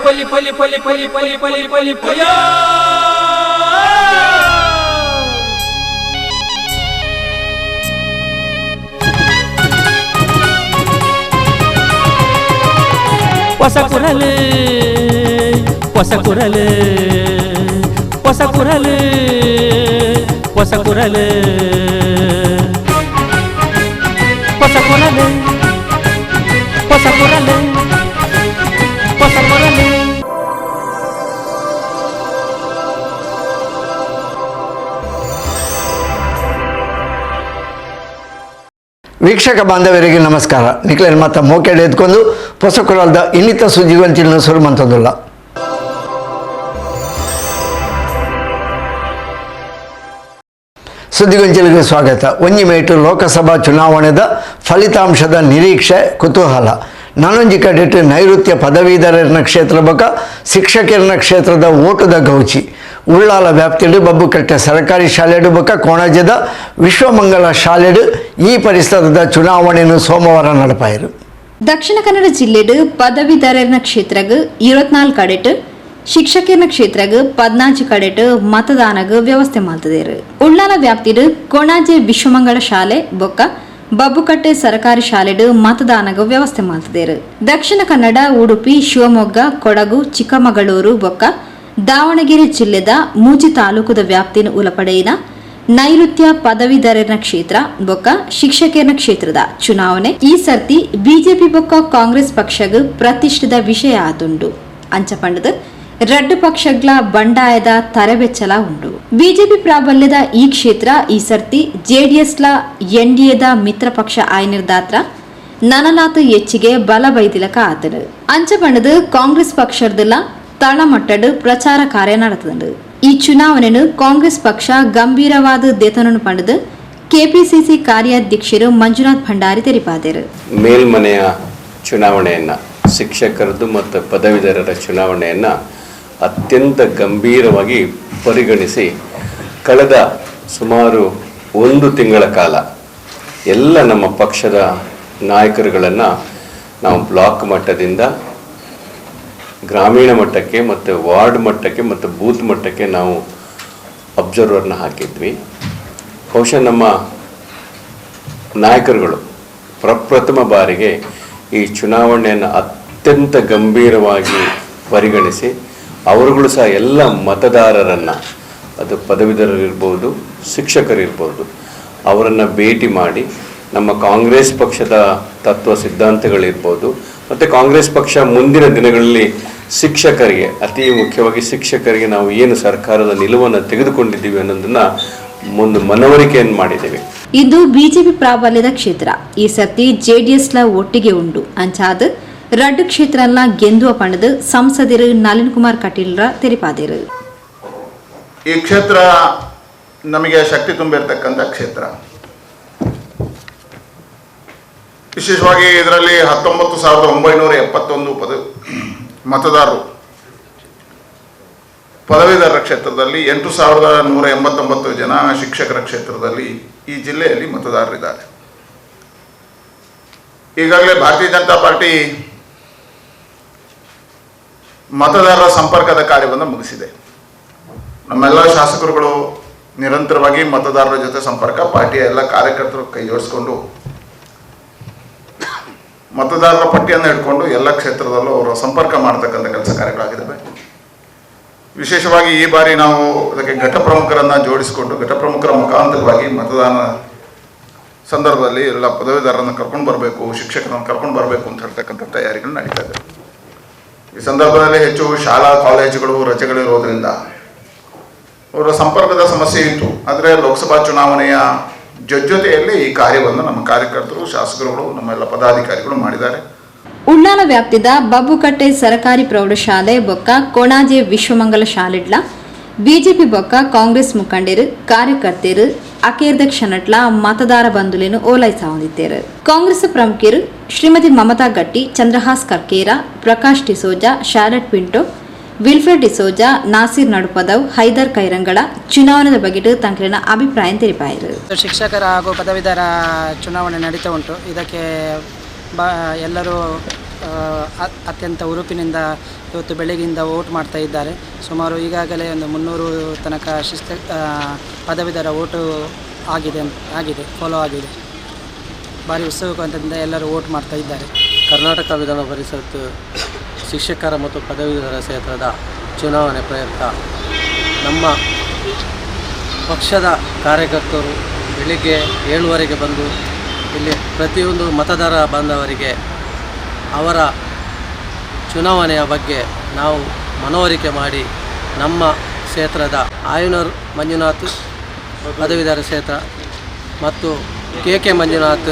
ಪಲಿ ಪಲಿ ಪಲಿ ಪಲಿ ಪಲಿ ಪಲಿ ಪಲಿ ಪಯ. ಹೊಸ ಕುರಲು, ಹೊಸ ಕುರಲು, ಹೊಸ ಕುರಲು, ಹೊಸ ಕುರಲು, ಹೊಸ ಕುರಲು, ಹೊಸ ಕುರಲು, ಹೊಸ ಕುರಲು. ವೀಕ್ಷಕ ಬಾಂಧವರಿಗೆ ನಮಸ್ಕಾರ. ನಿಕ್ಲೇನ್ ಮತ್ತ ಮೋಕೆಡ್ ಎತ್ಕೊಂಡು ಹೊಸ ಕುರಲ್ದ ಇನ್ನಿತ ಸುದ್ದಿಗೊಂಚಿನ ಸುರು ಮಂತೊಂದುಲ್ಲ. ಸುದ್ದಿಗೊಂಚಿಲಿಗೆ ಸ್ವಾಗತ. ಒಂಜಿ ಮೇಟು ಲೋಕಸಭಾ ಚುನಾವಣೆದ ಫಲಿತಾಂಶದ ನಿರೀಕ್ಷೆ ಕುತೂಹಲ. ನಾನೊಂಜಿ ಕಡೆಟ್ ನೈಋತ್ಯ ಪದವೀಧರರ ಕ್ಷೇತ್ರ ಬೊಕ ಶಿಕ್ಷಕರನ ಕ್ಷೇತ್ರದ ಓಟುದ ಗೌಚಿ. ಉಳ್ಳಾಲ ವ್ಯಾಪ್ತಿಡು ಬಬ್ಬುಕಟ್ಟೆ ಸರ್ಕಾರಿ ಶಾಲೆಡು ಬೊಕ ಕೋಣಜದ ವಿಶ್ವಮಂಗಲ ಶಾಲೆಡು ಈ ಪರಿಸರದ ಚುನಾವಣೆಯನ್ನು ಸೋಮವಾರ ನಡಪಾಯರು. ದಕ್ಷಿಣ ಕನ್ನಡ ಜಿಲ್ಲೆಡು ಪದವೀಧರರ ಕ್ಷೇತ್ರಗ್ 24 ಕಡೆಟ್, ಶಿಕ್ಷಕರನ ಕ್ಷೇತ್ರಗ್ 14 ಕಡೆಟ್ ಮತದಾನಗ್ ವ್ಯವಸ್ಥೆ ಮಾಡ್ತದೇರು. ಉಳ್ಳಾಲ ವ್ಯಾಪ್ತಿಡು ಕೊಣಾಜೆ ವಿಶ್ವಮಂಗಳ ಶಾಲೆ ಬೊಕ್ಕ ಬಬ್ಬುಕಟ್ಟೆ ಸರಕಾರಿ ಶಾಲೆಡು ಮತದಾನಗ್ ವ್ಯವಸ್ಥೆ ಮಾಡ್ತದೇರು. ದಕ್ಷಿಣ ಕನ್ನಡ, ಉಡುಪಿ, ಶಿವಮೊಗ್ಗ, ಕೊಡಗು, ಚಿಕ್ಕಮಗಳೂರು ಬೊಕ್ಕ ದಾವಣಗೆರೆ ಜಿಲ್ಲೆದ ಮೂಜಿ ತಾಲೂಕುದ ವ್ಯಾಪ್ತಿನ ಉಲಪಡೆಯಿನ ನೈಋತ್ಯ ಪದವೀಧರರ ಕ್ಷೇತ್ರ ಬೊಕ್ಕ ಶಿಕ್ಷಕರ ಕ್ಷೇತ್ರದ ಚುನಾವಣೆ ಈ ಸರ್ತಿ ಬಿಜೆಪಿ ಬೊಕ್ಕ ಕಾಂಗ್ರೆಸ್ ಪಕ್ಷಗ್ ಪ್ರತಿಷ್ಠಿತ ವಿಷಯ ಆದುಂಡು. ಅಂಚ ಪಂಡದು ರಡ್ಡು ಪಕ್ಷಗಳ ಬಂಡಾಯದ ತರಬೆಚ್ಚಲ ಉಂಡು. ಬಿಜೆಪಿ ಪ್ರಾಬಲ್ಯದ ಈ ಕ್ಷೇತ್ರ ಈ ಸರ್ತಿ ಜೆಡಿಎಸ್ಲ ಎನ್ಡಿಎದ ಮಿತ್ರ ಪಕ್ಷ ಆಯ್ನಿರ್ದಾತ್ರ ನನಲಾತು ಹೆಚ್ಚಿಗೆ ಬಲ ಬೈದಿಲಕ ಆತನು. ಅಂಚ ಪಂಡದು ಕಾಂಗ್ರೆಸ್ ಪಕ್ಷದಲ್ಲ ತಳಮಟ್ಟಡ್ ಪ್ರಚಾರ ಕಾರ್ಯ ನಡೆತದು. ಈ ಚುನಾವಣೆಯನ್ನು ಕಾಂಗ್ರೆಸ್ ಪಕ್ಷ ಗಂಭೀರವಾದ ದೇತನನ್ನು ಪಡೆದು ಕೆಪಿಸಿಸಿ ಕಾರ್ಯಾಧ್ಯಕ್ಷರು ಮಂಜುನಾಥ್ ಭಂಡಾರಿ ತೆರಿಪಾದರು. ಮೇಲ್ಮನೆಯ ಚುನಾವಣೆಯನ್ನು, ಶಿಕ್ಷಕರದ್ದು ಮತ್ತು ಪದವೀಧರರ ಚುನಾವಣೆಯನ್ನು ಅತ್ಯಂತ ಗಂಭೀರವಾಗಿ ಪರಿಗಣಿಸಿ ಕಳೆದ ಸುಮಾರು ಒಂದು ತಿಂಗಳ ಕಾಲ ಎಲ್ಲ ನಮ್ಮ ಪಕ್ಷದ ನಾಯಕರುಗಳನ್ನು ನಾವು ಬ್ಲಾಕ್ ಮಟ್ಟದಿಂದ ಗ್ರಾಮೀಣ ಮಟ್ಟಕ್ಕೆ ಮತ್ತು ವಾರ್ಡ್ ಮಟ್ಟಕ್ಕೆ ಮತ್ತು ಬೂತ್ ಮಟ್ಟಕ್ಕೆ ನಾವು ಅಬ್ಸರ್ವರ್ನ ಹಾಕಿದ್ವಿ. ಬಹುಶಃ ನಮ್ಮ ನಾಯಕರುಗಳು ಪ್ರಪ್ರಥಮ ಬಾರಿಗೆ ಈ ಚುನಾವಣೆಯನ್ನು ಅತ್ಯಂತ ಗಂಭೀರವಾಗಿ ಪರಿಗಣಿಸಿ ಅವರುಗಳು ಸಹ ಎಲ್ಲ ಮತದಾರರನ್ನು, ಅದು ಪದವೀಧರರಿರ್ಬೋದು, ಶಿಕ್ಷಕರಿರ್ಬೋದು, ಅವರನ್ನು ಭೇಟಿ ಮಾಡಿ ನಮ್ಮ ಕಾಂಗ್ರೆಸ್ ಪಕ್ಷದ ತತ್ವ ಸಿದ್ಧಾಂತಗಳಿರ್ಬೋದು ಮತ್ತು ಕಾಂಗ್ರೆಸ್ ಪಕ್ಷ ಮುಂದಿನ ದಿನಗಳಲ್ಲಿ ಶಿಕ್ಷಕರಿಗೆ, ಅತಿ ಮುಖ್ಯವಾಗಿ ಶಿಕ್ಷಕರಿಗೆ ನಾವು ಏನು ಸರ್ಕಾರದ ನಿಲುವನ್ನು ತೆಗೆದುಕೊಂಡಿದ್ದೀವಿ ಅನ್ನೋದನ್ನು ಒಂದು ಮನವರಿಕೆಯನ್ನು ಮಾಡಿದ್ದೇವೆ. ಇದು ಬಿಜೆಪಿ ಪ್ರಾಬಲ್ಯದ ಕ್ಷೇತ್ರ. ಈ ಸರ್ತಿ ಜೆಡಿಎಸ್ಲ ಒಟ್ಟಿಗೆ ಉಂಡು. ಅಂಚಾದ ರಡ್ಡು ಕ್ಷೇತ್ರಲ್ಲ ಗೆಂದುವ ಪಣದು ಸಂಸದರು ನಳಿನ್ ಕುಮಾರ್ ಕಟೀಲ್ರ ತೆರಿಪಾದರು. ಈ ಕ್ಷೇತ್ರ ನಮಗೆ ಶಕ್ತಿ ತುಂಬಿರ್ತಕ್ಕಂಥ ಕ್ಷೇತ್ರ. ವಿಶೇಷವಾಗಿ ಇದರಲ್ಲಿ 19,971 ಮತದಾರರು ಪದವೀಧರರ ಕ್ಷೇತ್ರದಲ್ಲಿ, 8,189 ಜನ ಶಿಕ್ಷಕರ ಕ್ಷೇತ್ರದಲ್ಲಿ ಈ ಜಿಲ್ಲೆಯಲ್ಲಿ ಮತದಾರರಿದ್ದಾರೆ. ಈಗಾಗಲೇ ಭಾರತೀಯ ಜನತಾ ಪಾರ್ಟಿ ಮತದಾರರ ಸಂಪರ್ಕದ ಕಾರ್ಯವನ್ನು ಮುಗಿಸಿದೆ. ನಮ್ಮೆಲ್ಲ ಶಾಸಕರುಗಳು ನಿರಂತರವಾಗಿ ಮತದಾರರ ಜೊತೆ ಸಂಪರ್ಕ, ಪಾರ್ಟಿಯ ಎಲ್ಲ ಕಾರ್ಯಕರ್ತರು ಕೈ ಜೋಡಿಸ್ಕೊಂಡು ಮತದಾರರ ಪಟ್ಟಿಯನ್ನು ಹಿಡ್ಕೊಂಡು ಎಲ್ಲ ಕ್ಷೇತ್ರದಲ್ಲೂ ಅವರು ಸಂಪರ್ಕ ಮಾಡ್ತಕ್ಕಂಥ ಕೆಲಸ ಕಾರ್ಯಗಳಾಗಿದ್ದಾವೆ. ವಿಶೇಷವಾಗಿ ಈ ಬಾರಿ ನಾವು ಅದಕ್ಕೆ ಘಟಪ್ರಮುಖರನ್ನು ಜೋಡಿಸಿಕೊಂಡು ಘಟಪ್ರಮುಖರ ಮುಖಾಂತರವಾಗಿ ಮತದಾನ ಸಂದರ್ಭದಲ್ಲಿ ಎಲ್ಲ ಪದವೀಧರರನ್ನು ಕರ್ಕೊಂಡು ಬರಬೇಕು, ಶಿಕ್ಷಕರನ್ನು ಕರ್ಕೊಂಡು ಬರಬೇಕು ಅಂತ ಹೇಳ್ತಕ್ಕಂಥ ತಯಾರಿಗಳು ನಡೀತಾ ಇದೆ. ಈ ಸಂದರ್ಭದಲ್ಲಿ ಹೆಚ್ಚು ಶಾಲಾ ಕಾಲೇಜುಗಳು ರಜೆಗಳಿರೋದ್ರಿಂದ ಅವರ ಸಂಪರ್ಕದ ಸಮಸ್ಯೆ ಇತ್ತು. ಆದರೆ ಲೋಕಸಭಾ ಚುನಾವಣೆಯ ಜೊತೆಯಲ್ಲಿ ಈ ಕಾರ್ಯವನ್ನು ನಮ್ಮ ಕಾರ್ಯಕರ್ತರು, ಶಾಸಕರುಗಳು, ನಮ್ಮೆಲ್ಲ ಪದಾಧಿಕಾರಿಗಳು ಮಾಡಿದ್ದಾರೆ. ಉಳ್ಳಾಲ ವ್ಯಾಪ್ತಿದ ಬಬ್ಬುಕಟ್ಟೆ ಸರಕಾರಿ ಪ್ರೌಢಶಾಲೆ ಬೊಕ್ಕ ಕೊಣಾಜೆ ವಿಶ್ವಮಂಗಲ ಶಾಲೆಡ್ಲ ಬಿಜೆಪಿ ಬೊಕ್ಕ ಕಾಂಗ್ರೆಸ್ ಮುಖಂಡರು, ಕಾರ್ಯಕರ್ತರು ಅಕೇರ್ದ ಕ್ಷಣಟ್ಲ ಮತದಾರ ಬಂಧುಲೇನು ಓಲೈಸಾವಂದಿತ್ತೇರು. ಕಾಂಗ್ರೆಸ್ ಪ್ರಮುಖರು ಶ್ರೀಮತಿ ಮಮತಾ ಗಟ್ಟಿ, ಚಂದ್ರಹಾಸ್ ಕರ್ಕೇರ, ಪ್ರಕಾಶ್ ಡಿಸೋಜಾ, ಶಾರಟ್ ಪಿಂಟೋ, ವಿಲ್ಫ್ರೆಡ್ ಡಿಸೋಜಾ, ನಾಸಿರ್ ನಡುಪದವ್, ಹೈದರ್ ಕೈರಂಗಳ ಚುನಾವಣೆದ ಬಗೆಟ್ ತಂಕ್ರೆನ ಅಭಿಪ್ರಾಯ ತೆರಿಪಾಯರು. ಶಿಕ್ಷಕರ ಹಾಗೂ ಪದವೀಧರ ಚುನಾವಣೆ ನಡೀತಾ ಉಂಟು. ಇದಕ್ಕೆ ಎಲ್ಲರೂ ಅತ್ಯಂತ ಹುರುಪಿನಿಂದ ಇವತ್ತು ಬೆಳಗ್ಗೆಯಿಂದ ವೋಟ್ ಮಾಡ್ತಾ ಇದ್ದಾರೆ. ಸುಮಾರು ಈಗಾಗಲೇ ಒಂದು 300 ತನಕ ಪದವೀಧರ ವೋಟು ಆಗಿದೆ, ಫಾಲೋ ಆಗಿದೆ. ಭಾರಿ ಉತ್ಸುಕತೆಯಿಂದ ಎಲ್ಲರೂ ವೋಟ್ ಮಾಡ್ತಾ ಇದ್ದಾರೆ. ಕರ್ನಾಟಕ ವಿಧಾನ ಪರಿಷತ್ ಶಿಕ್ಷಕರ ಮತ್ತು ಪದವೀಧರ ಕ್ಷೇತ್ರದ ಚುನಾವಣೆ ಪ್ರಯುಕ್ತ ನಮ್ಮ ಪಕ್ಷದ ಕಾರ್ಯಕರ್ತರು ಬೆಳಿಗ್ಗೆ 7:30ಗೆ ಬಂದು ಇಲ್ಲಿ ಪ್ರತಿಯೊಂದು ಮತದಾರ ಬಾಂಧವರಿಗೆ ಅವರ ಚುನಾವಣೆಯ ಬಗ್ಗೆ ನಾವು ಮನವರಿಕೆ ಮಾಡಿ ನಮ್ಮ ಕ್ಷೇತ್ರದ ಆಯನೂರು ಮಂಜುನಾಥ್ ಪದವೀಧರ ಕ್ಷೇತ್ರ ಮತ್ತು ಕೆ ಕೆ ಮಂಜುನಾಥ್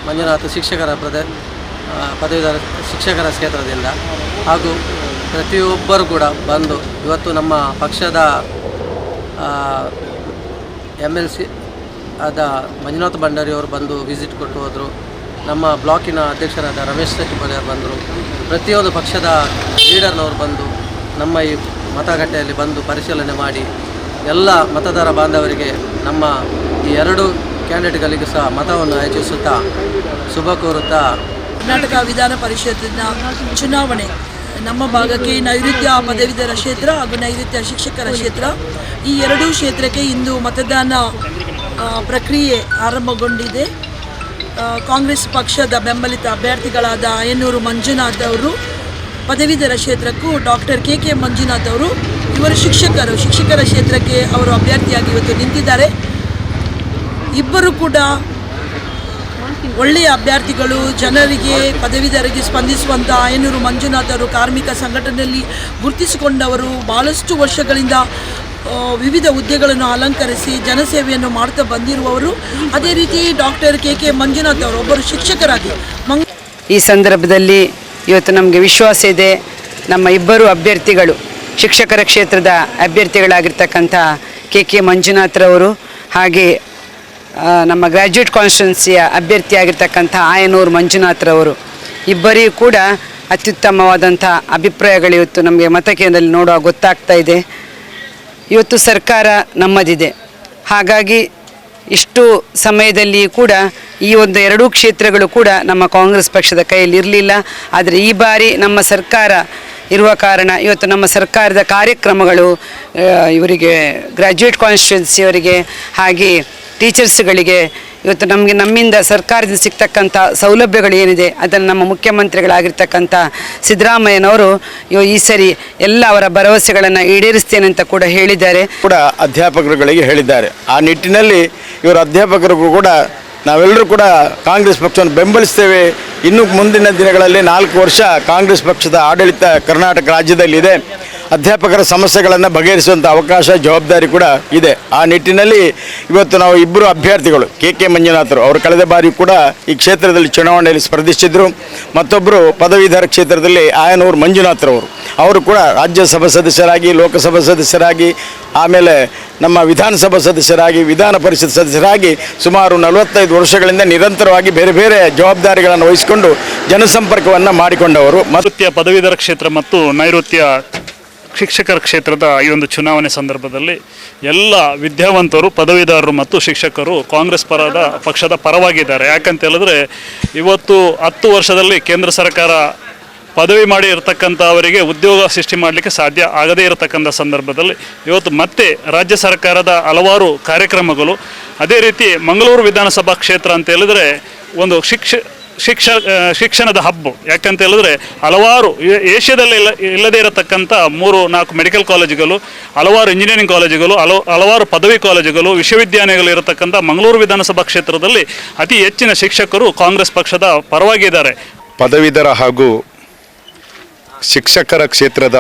ಮಂಜುನಾಥ್ ಶಿಕ್ಷಕರ ಪದವೀಧರ ಶಿಕ್ಷಕರ ಕ್ಷೇತ್ರದಿಂದ ಹಾಗೂ ಪ್ರತಿಯೊಬ್ಬರು ಕೂಡ ಬಂದು ಇವತ್ತು ನಮ್ಮ ಪಕ್ಷದ MLC ಆದ ಮಂಜುನಾಥ್ ಭಂಡಾರಿಯವರು ಬಂದು ವಿಸಿಟ್ ಕೊಟ್ಟು ಹೋದರು. ನಮ್ಮ ಬ್ಲಾಕಿನ ಅಧ್ಯಕ್ಷರಾದ ರಮೇಶ್ ಶೆಟ್ಟಿ ಬಳಿಯವರು ಬಂದರು. ಪ್ರತಿಯೊಂದು ಪಕ್ಷದ ಲೀಡರ್ನವರು ಬಂದು ನಮ್ಮ ಈ ಮತಗಟ್ಟೆಯಲ್ಲಿ ಬಂದು ಪರಿಶೀಲನೆ ಮಾಡಿ ಎಲ್ಲ ಮತದಾರ ಬಾಂಧವರಿಗೆ ನಮ್ಮ ಈ 2 ಕ್ಯಾಂಡಿಡೇಟ್ಗಳಿಗೂ ಸಹ ಮತವನ್ನು ಯಾಚಿಸುತ್ತಾ ಶುಭ ಕೋರುತ್ತಾ. ಕರ್ನಾಟಕ ವಿಧಾನ ಪರಿಷತ್ತಿನ ಚುನಾವಣೆ ನಮ್ಮ ಭಾಗಕ್ಕೆ ನೈಋತ್ಯ ಪದವೀಧರ ಕ್ಷೇತ್ರ ಹಾಗೂ ನೈಋತ್ಯ ಶಿಕ್ಷಕರ ಕ್ಷೇತ್ರ, ಈ 2 ಕ್ಷೇತ್ರಕ್ಕೆ ಇಂದು ಮತದಾನ ಪ್ರಕ್ರಿಯೆ ಆರಂಭಗೊಂಡಿದೆ. ಕಾಂಗ್ರೆಸ್ ಪಕ್ಷದ ಬೆಂಬಲಿತ ಅಭ್ಯರ್ಥಿಗಳಾದ ಆಯನೂರು ಮಂಜುನಾಥ್ ಅವರು ಪದವೀಧರ ಕ್ಷೇತ್ರಕ್ಕೂ, doctor K K Manjunath ಅವರು ಇವರು ಶಿಕ್ಷಕರ ಕ್ಷೇತ್ರಕ್ಕೆ ಅವರು ಅಭ್ಯರ್ಥಿಯಾಗಿ ಇವತ್ತು ನಿಂತಿದ್ದಾರೆ. ಇಬ್ಬರು ಕೂಡ ಒಳ್ಳೆಯ ಅಭ್ಯರ್ಥಿಗಳು. ಜನರಿಗೆ, ಪದವೀಧರರಿಗೆ ಸ್ಪಂದಿಸುವಂಥ ಆಯನೂರು ಮಂಜುನಾಥ್ ಅವರು ಕಾರ್ಮಿಕ ಸಂಘಟನೆಯಲ್ಲಿ ಗುರುತಿಸಿಕೊಂಡವರು. ಭಾಳಷ್ಟು ವರ್ಷಗಳಿಂದ ವಿವಿಧ ಹುದ್ದೆಗಳನ್ನು ಅಲಂಕರಿಸಿ ಜನಸೇವೆಯನ್ನು ಮಾಡ್ತಾ ಬಂದಿರುವವರು. ಅದೇ ರೀತಿ doctor K K Manjunath ಅವರು ಒಬ್ಬರು ಶಿಕ್ಷಕರಾಗಿ ಈ ಸಂದರ್ಭದಲ್ಲಿ ಇವತ್ತು ನಮಗೆ ವಿಶ್ವಾಸ ಇದೆ, ನಮ್ಮ ಇಬ್ಬರು ಅಭ್ಯರ್ಥಿಗಳು ಶಿಕ್ಷಕರ ಕ್ಷೇತ್ರದ ಅಭ್ಯರ್ಥಿಗಳಾಗಿರ್ತಕ್ಕಂಥ ಕೆ ಕೆ ಮಂಜುನಾಥ್ರವರು ಹಾಗೆ ನಮ್ಮ ಗ್ರ್ಯಾಜುಯೇಟ್ ಕಾನ್ಸ್ಟಿಟ್ಯೂನ್ಸಿಯ ಅಭ್ಯರ್ಥಿಯಾಗಿರ್ತಕ್ಕಂಥ ಆಯನೂರು ಮಂಜುನಾಥ್ರವರು ಇಬ್ಬರಿಗೂ ಕೂಡ ಅತ್ಯುತ್ತಮವಾದಂಥ ಅಭಿಪ್ರಾಯಗಳು ಇವತ್ತು ನಮಗೆ ಮತಕೇಂದ್ರದಲ್ಲಿ ನೋಡುವ ಗೊತ್ತಾಗ್ತಾ ಇದೆ. ಇವತ್ತು ಸರ್ಕಾರ ನಮ್ಮದಿದೆ, ಹಾಗಾಗಿ ಇಷ್ಟು ಸಮಯದಲ್ಲಿ ಕೂಡ ಈ ಒಂದು 2 ಕ್ಷೇತ್ರಗಳು ಕೂಡ ನಮ್ಮ ಕಾಂಗ್ರೆಸ್ ಪಕ್ಷದ ಕೈಯಲ್ಲಿ ಇರಲಿಲ್ಲ. ಆದರೆ ಈ ಬಾರಿ ನಮ್ಮ ಸರ್ಕಾರ ಇರುವ ಕಾರಣ ಇವತ್ತು ನಮ್ಮ ಸರ್ಕಾರದ ಕಾರ್ಯಕ್ರಮಗಳು ಇವರಿಗೆ ಗ್ರ್ಯಾಜುಯೇಟ್ ಕಾನ್ಸ್ಟಿಟ್ಯೂನ್ಸಿಯವರಿಗೆ ಹಾಗೆ ಟೀಚರ್ಸ್ಗಳಿಗೆ ಇವತ್ತು ನಮಗೆ ನಮ್ಮಿಂದ ಸರ್ಕಾರದಿಂದ ಸಿಗ್ತಕ್ಕಂಥ ಸೌಲಭ್ಯಗಳು ಏನಿದೆ ಅದನ್ನು ನಮ್ಮ ಮುಖ್ಯಮಂತ್ರಿಗಳಾಗಿರ್ತಕ್ಕಂಥ ಸಿದ್ದರಾಮಯ್ಯನವರು ಈ ಸರಿ ಎಲ್ಲ ಅವರ ಭರವಸೆಗಳನ್ನು ಈಡೇರಿಸ್ತೇನೆ ಅಂತ ಕೂಡ ಹೇಳಿದ್ದಾರೆ. ಕೂಡ ಅಧ್ಯಾಪಕರುಗಳಿಗೆ ಹೇಳಿದ್ದಾರೆ. ಆ ನಿಟ್ಟಿನಲ್ಲಿ ಇವರ ಅಧ್ಯಾಪಕರಿಗೂ ಕೂಡ ನಾವೆಲ್ಲರೂ ಕೂಡ ಕಾಂಗ್ರೆಸ್ ಪಕ್ಷವನ್ನು ಬೆಂಬಲಿಸ್ತೇವೆ. ಇನ್ನು ಮುಂದಿನ ದಿನಗಳಲ್ಲಿ 4 ವರ್ಷ ಕಾಂಗ್ರೆಸ್ ಪಕ್ಷದ ಆಡಳಿತ ಕರ್ನಾಟಕ ರಾಜ್ಯದಲ್ಲಿದೆ. ಅಧ್ಯಾಪಕರ ಸಮಸ್ಯೆಗಳನ್ನು ಬಗೆಹರಿಸುವಂಥ ಅವಕಾಶ, ಜವಾಬ್ದಾರಿ ಕೂಡ ಇದೆ. ಆ ನಿಟ್ಟಿನಲ್ಲಿ ಇವತ್ತು ನಾವು ಇಬ್ಬರು ಅಭ್ಯರ್ಥಿಗಳು ಕೆ ಕೆ ಮಂಜುನಾಥರು ಅವರು ಕಳೆದ ಬಾರಿ ಕೂಡ ಈ ಕ್ಷೇತ್ರದಲ್ಲಿ ಚುನಾವಣೆಯಲ್ಲಿ ಸ್ಪರ್ಧಿಸಿದರು. ಮತ್ತೊಬ್ಬರು ಪದವೀಧರ ಕ್ಷೇತ್ರದಲ್ಲಿ ಆಯನೂರು ಮಂಜುನಾಥರವರು, ಅವರು ಕೂಡ ರಾಜ್ಯಸಭಾ ಸದಸ್ಯರಾಗಿ, ಲೋಕಸಭಾ ಸದಸ್ಯರಾಗಿ, ಆಮೇಲೆ ನಮ್ಮ ವಿಧಾನಸಭಾ ಸದಸ್ಯರಾಗಿ, ವಿಧಾನ ಪರಿಷತ್ ಸದಸ್ಯರಾಗಿ ಸುಮಾರು 45 ವರ್ಷಗಳಿಂದ ನಿರಂತರವಾಗಿ ಬೇರೆ ಬೇರೆ ಜವಾಬ್ದಾರಿಗಳನ್ನು ವಹಿಸಿಕೊಂಡು ಜನಸಂಪರ್ಕವನ್ನು ಮಾಡಿಕೊಂಡವರು. ನೈಋತ್ಯ ಪದವೀಧರ ಕ್ಷೇತ್ರ ಮತ್ತು ನೈಋತ್ಯ ಶಿಕ್ಷಕರ ಕ್ಷೇತ್ರದ ಈ ಒಂದು ಚುನಾವಣೆ ಸಂದರ್ಭದಲ್ಲಿ ಎಲ್ಲ ವಿದ್ಯಾವಂತರು, ಪದವೀಧರರು ಮತ್ತು ಶಿಕ್ಷಕರು ಕಾಂಗ್ರೆಸ್ ಪಕ್ಷದ ಪರವಾಗಿದ್ದಾರೆ. ಯಾಕಂತ ಹೇಳಿದ್ರೆ ಇವತ್ತು 10 ವರ್ಷದಲ್ಲಿ ಕೇಂದ್ರ ಸರ್ಕಾರ ಪದವಿ ಮಾಡಿ ಇರತಕ್ಕಂಥವರಿಗೆ ಉದ್ಯೋಗ ಸೃಷ್ಟಿ ಮಾಡಲಿಕ್ಕೆ ಸಾಧ್ಯ ಆಗದೇ ಇರತಕ್ಕಂಥ ಸಂದರ್ಭದಲ್ಲಿ ಇವತ್ತು ಮತ್ತೆ ರಾಜ್ಯ ಸರ್ಕಾರದ ಹಲವಾರು ಕಾರ್ಯಕ್ರಮಗಳು, ಅದೇ ರೀತಿ ಮಂಗಳೂರು ವಿಧಾನಸಭಾ ಕ್ಷೇತ್ರ ಅಂತ ಹೇಳಿದ್ರೆ ಒಂದು ಶಿಕ್ಷಣದ ಹಬ್ಬ. ಯಾಕಂತ ಹೇಳಿದ್ರೆ ಹಲವಾರು ಏಷ್ಯಾದಲ್ಲಿ ಇಲ್ಲದೇ ಇರತಕ್ಕಂಥ 3-4 ಮೆಡಿಕಲ್ ಕಾಲೇಜುಗಳು, ಹಲವಾರು ಇಂಜಿನಿಯರಿಂಗ್ ಕಾಲೇಜುಗಳು, ಹಲವಾರು ಪದವಿ ಕಾಲೇಜುಗಳು, ವಿಶ್ವವಿದ್ಯಾಲಯಗಳು ಇರತಕ್ಕಂಥ ಮಂಗಳೂರು ವಿಧಾನಸಭಾ ಕ್ಷೇತ್ರದಲ್ಲಿ ಅತಿ ಹೆಚ್ಚಿನ ಶಿಕ್ಷಕರು ಕಾಂಗ್ರೆಸ್ ಪಕ್ಷದ ಪರವಾಗಿದ್ದಾರೆ. ಪದವೀಧರ ಹಾಗೂ ಶಿಕ್ಷಕರ ಕ್ಷೇತ್ರದ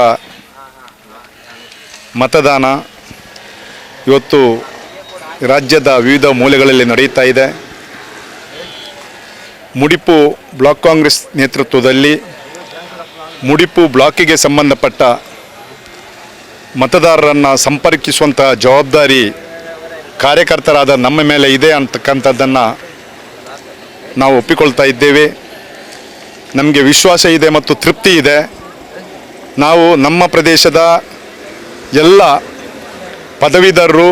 ಮತದಾನ ಇವತ್ತು ರಾಜ್ಯದ ವಿವಿಧ ಮೂಲೆಗಳಲ್ಲಿ ನಡೆಯುತ್ತಾ ಇದೆ. ಮುಡಿಪು ಬ್ಲಾಕ್ ಕಾಂಗ್ರೆಸ್ ನೇತೃತ್ವದಲ್ಲಿ ಮುಡಿಪು ಬ್ಲಾಕಿಗೆ ಸಂಬಂಧಪಟ್ಟ ಮತದಾರರನ್ನು ಸಂಪರ್ಕಿಸುವಂಥ ಜವಾಬ್ದಾರಿ ಕಾರ್ಯಕರ್ತರಾದ ನಮ್ಮ ಮೇಲೆ ಇದೆ ಅಂತಕ್ಕಂಥದ್ದನ್ನು ನಾವು ಒಪ್ಪಿಕೊಳ್ತಾ ಇದ್ದೇವೆ. ನಮಗೆ ವಿಶ್ವಾಸ ಇದೆ ಮತ್ತು ತೃಪ್ತಿ ಇದೆ. ನಾವು ನಮ್ಮ ಪ್ರದೇಶದ ಎಲ್ಲ ಪದವೀಧರರು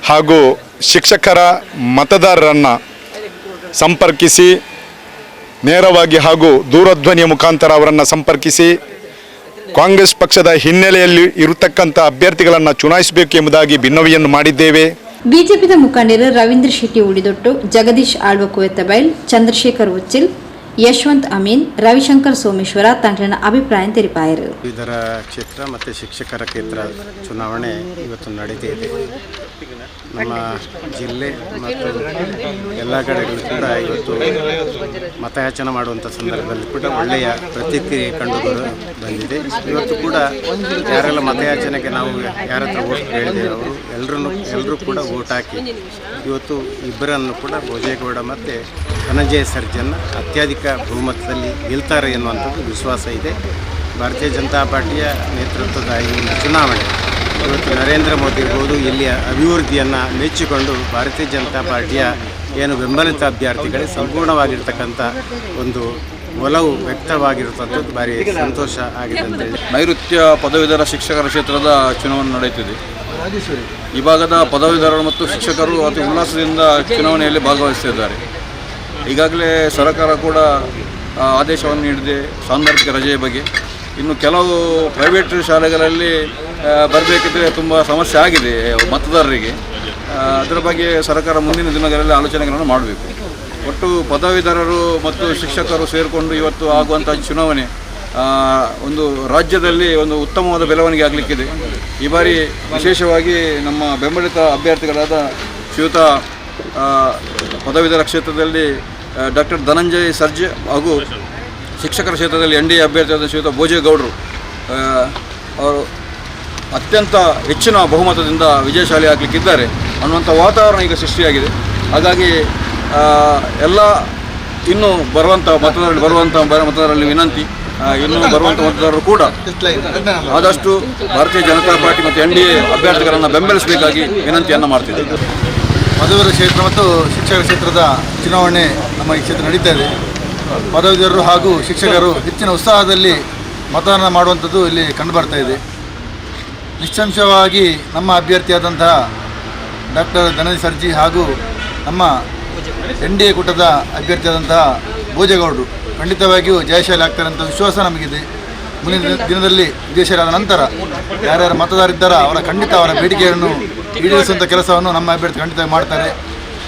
ಹಾಗೂ ಶಿಕ್ಷಕರ ಮತದಾರರನ್ನು ಸಂಪರ್ಕಿಸಿ ನೇರವಾಗಿ ಹಾಗೂ ದೂರಧ್ವನಿಯ ಮುಖಾಂತರ ಅವರನ್ನು ಸಂಪರ್ಕಿಸಿ ಕಾಂಗ್ರೆಸ್ ಪಕ್ಷದ ಹಿನ್ನೆಲೆಯಲ್ಲಿ ಇರತಕ್ಕಂಥ ಅಭ್ಯರ್ಥಿಗಳನ್ನು ಚುನಾಯಿಸಬೇಕು ಎಂಬುದಾಗಿ ಭಿನ್ನವಿಯನ್ನು ಮಾಡಿದ್ದೇವೆ. ಬಿಜೆಪಿದ ಮುಖಂಡರು ರವೀಂದ್ರ ಶೆಟ್ಟಿ ಉಡಿದೊಟ್ಟು, ಜಗದೀಶ್ ಆಳ್ವ ಕುವೆತ್ತಬೈಲ್, ಚಂದ್ರಶೇಖರ್ ಉಚ್ಚಿಲ್, ಯಶವಂತ್ ಅಮೀನ್, ರವಿಶಂಕರ್ ಸೋಮೇಶ್ವರ ತಂಡನ ಅಭಿಪ್ರಾಯ ತಿಳಿಪಾಯರು. ಇದರ ಕ್ಷೇತ್ರ ಮತ್ತು ಶಿಕ್ಷಕರ ಕ್ಷೇತ್ರ ಚುನಾವಣೆ ಇವತ್ತು ನಡೀತಾ ಇದೆ. ನಮ್ಮ ಜಿಲ್ಲೆ ಮತ್ತು ಎಲ್ಲ ಕಡೆಗಳು ಕೂಡ ಇವತ್ತು ಮತಯಾಚನೆ ಮಾಡುವಂಥ ಸಂದರ್ಭದಲ್ಲಿ ಕೂಡ ಒಳ್ಳೆಯ ಪ್ರತಿಕ್ರಿಯೆ ಕಂಡು ಬಂದಿದೆ. ಇವತ್ತು ಕೂಡ ಯಾರೆಲ್ಲ ಮತಯಾಚನೆಗೆ ನಾವು ಯಾರ ಹತ್ರ ವೋಟ್ ಕೇಳಿದ್ದೇವೆ ಅವರು ಎಲ್ಲರೂ ಕೂಡ ವೋಟ್ ಹಾಕಿ ಇವತ್ತು ಇಬ್ಬರನ್ನು ಕೂಡ ಭೋಜೇಗೌಡ ಮತ್ತು ಧನಂಜಯ ಸರ್ಜನ್ನ ಅತ್ಯಧಿಕ ಬಹುಮತದಲ್ಲಿ ಗೆಲ್ತಾರೆ ಎನ್ನುವಂಥದ್ದು ವಿಶ್ವಾಸ ಇದೆ. ಭಾರತೀಯ ಜನತಾ ಪಾರ್ಟಿಯ ನೇತೃತ್ವದ ಈ ಒಂದು ಚುನಾವಣೆ ಇವತ್ತು ನರೇಂದ್ರ ಮೋದಿ ಇರ್ಬೋದು, ಇಲ್ಲಿಯ ಅಭಿವೃದ್ಧಿಯನ್ನು ಮೆಚ್ಚಿಕೊಂಡು ಭಾರತೀಯ ಜನತಾ ಪಾರ್ಟಿಯ ಏನು ಬೆಂಬಲಿತ ಅಭ್ಯರ್ಥಿಗಳಿಗೆ ಸಂಪೂರ್ಣವಾಗಿರ್ತಕ್ಕಂಥ ಒಂದು ಒಲವು ವ್ಯಕ್ತವಾಗಿರುವಂಥದ್ದು ಭಾರಿ ಸಂತೋಷ ಆಗಿದೆ ಅಂತೇಳಿ. ನೈಋತ್ಯ ಪದವೀಧರ ಶಿಕ್ಷಕರ ಕ್ಷೇತ್ರದ ಚುನಾವಣೆ ನಡೆಯುತ್ತಿದೆ. ಈ ಭಾಗದ ಪದವೀಧರರು ಮತ್ತು ಶಿಕ್ಷಕರು ಅತಿ ಉಲ್ಲಾಸದಿಂದ ಚುನಾವಣೆಯಲ್ಲಿ ಭಾಗವಹಿಸುತ್ತಿದ್ದಾರೆ. ಈಗಾಗಲೇ ಸರ್ಕಾರ ಕೂಡ ಆದೇಶವನ್ನು ನೀಡಿದೆ ಸಾಂದರ್ಭಿಕ ರಜೆಯ ಬಗ್ಗೆ. ಇನ್ನು ಕೆಲವು ಪ್ರೈವೇಟ್ ಶಾಲೆಗಳಲ್ಲಿ ಬರಬೇಕಿದ್ರೆ ತುಂಬ ಸಮಸ್ಯೆ ಆಗಿದೆ ಮತದಾರರಿಗೆ. ಅದರ ಬಗ್ಗೆ ಸರ್ಕಾರ ಮುಂದಿನ ದಿನಗಳಲ್ಲಿ ಆಲೋಚನೆಗಳನ್ನು ಮಾಡಬೇಕು. ಒಟ್ಟು ಪದವೀಧರರು ಮತ್ತು ಶಿಕ್ಷಕರು ಸೇರಿಕೊಂಡು ಇವತ್ತು ಆಗುವಂಥ ಚುನಾವಣೆ ಒಂದು ರಾಜ್ಯದಲ್ಲಿ ಒಂದು ಉತ್ತಮವಾದ ಬೆಳವಣಿಗೆ ಆಗಲಿಕ್ಕಿದೆ. ಈ ಬಾರಿ ವಿಶೇಷವಾಗಿ ನಮ್ಮ ಬೆಂಬಲಿತ ಅಭ್ಯರ್ಥಿಗಳಾದ ಶ್ರೀಯುತ ಪದವೀಧರ ಕ್ಷೇತ್ರದಲ್ಲಿ ಡಾಕ್ಟರ್ ಧನಂಜಯ್ ಸರ್ಜೆ ಹಾಗೂ ಶಿಕ್ಷಕರ ಕ್ಷೇತ್ರದಲ್ಲಿ NDA ಅಭ್ಯರ್ಥಿಯಾದ ಶ್ರೀಯುತ ಭೋಜೇಗೌಡರು ಅವರು ಅತ್ಯಂತ ಹೆಚ್ಚಿನ ಬಹುಮತದಿಂದ ವಿಜಯಶಾಲಿ ಆಗಲಿಕ್ಕಿದ್ದಾರೆ ಅನ್ನುವಂಥ ವಾತಾವರಣ ಈಗ ಸೃಷ್ಟಿಯಾಗಿದೆ. ಹಾಗಾಗಿ ಎಲ್ಲ ಇನ್ನೂ ಬರುವಂಥ ಮತದಾರರಲ್ಲಿ ವಿನಂತಿ, ಇನ್ನೂ ಬರುವಂಥ ಮತದಾರರು ಕೂಡ ಆದಷ್ಟು ಭಾರತೀಯ ಜನತಾ ಪಾರ್ಟಿ ಮತ್ತು NDA ಅಭ್ಯರ್ಥಿಗಳನ್ನು ಬೆಂಬಲಿಸಬೇಕಾಗಿ ವಿನಂತಿಯನ್ನು ಮಾಡ್ತಿದ್ದೇವೆ. ಪದವೀಧರ ಕ್ಷೇತ್ರ ಮತ್ತು ಶಿಕ್ಷಕರ ಕ್ಷೇತ್ರದ ಚುನಾವಣೆ ನಮ್ಮ ಈ ಕ್ಷೇತ್ರ ನಡೀತಾ ಇದೆ. ಪದವೀಧರರು ಹಾಗೂ ಶಿಕ್ಷಕರು ಹೆಚ್ಚಿನ ಉತ್ಸಾಹದಲ್ಲಿ ಮತದಾನ ಮಾಡುವಂಥದ್ದು ಇಲ್ಲಿ ಕಂಡುಬರ್ತಾ ಇದೆ. ನಿಸ್ಸಂಶಯವಾಗಿ ನಮ್ಮ ಅಭ್ಯರ್ಥಿಯಾದಂತಹ ಡಾಕ್ಟರ್ ಧನಂಜಯ ಸರ್ಜಿ ಹಾಗೂ ನಮ್ಮ NDA ಕೂಟದ ಅಭ್ಯರ್ಥಿಯಾದಂತಹ ಭೋಜೇಗೌಡರು ಖಂಡಿತವಾಗಿಯೂ ಜಯಶಾಲಿ ಆಗ್ತಾರೆ ಅಂತ ವಿಶ್ವಾಸ ನಮಗಿದೆ. ಮುಂದಿನ ದಿನದಲ್ಲಿ ವಿಜಯಶಾಲಿ ಆದ ನಂತರ ಯಾರ್ಯಾರು ಮತದಾರರಿದ್ದಾರೋ ಅವರ ಖಂಡಿತ ಅವರ ಬೇಡಿಕೆಯನ್ನು ಈಡೇರಿಸುವಂಥ ಕೆಲಸವನ್ನು ನಮ್ಮ ಅಭ್ಯರ್ಥಿ ಖಂಡಿತ ಮಾಡ್ತಾರೆ.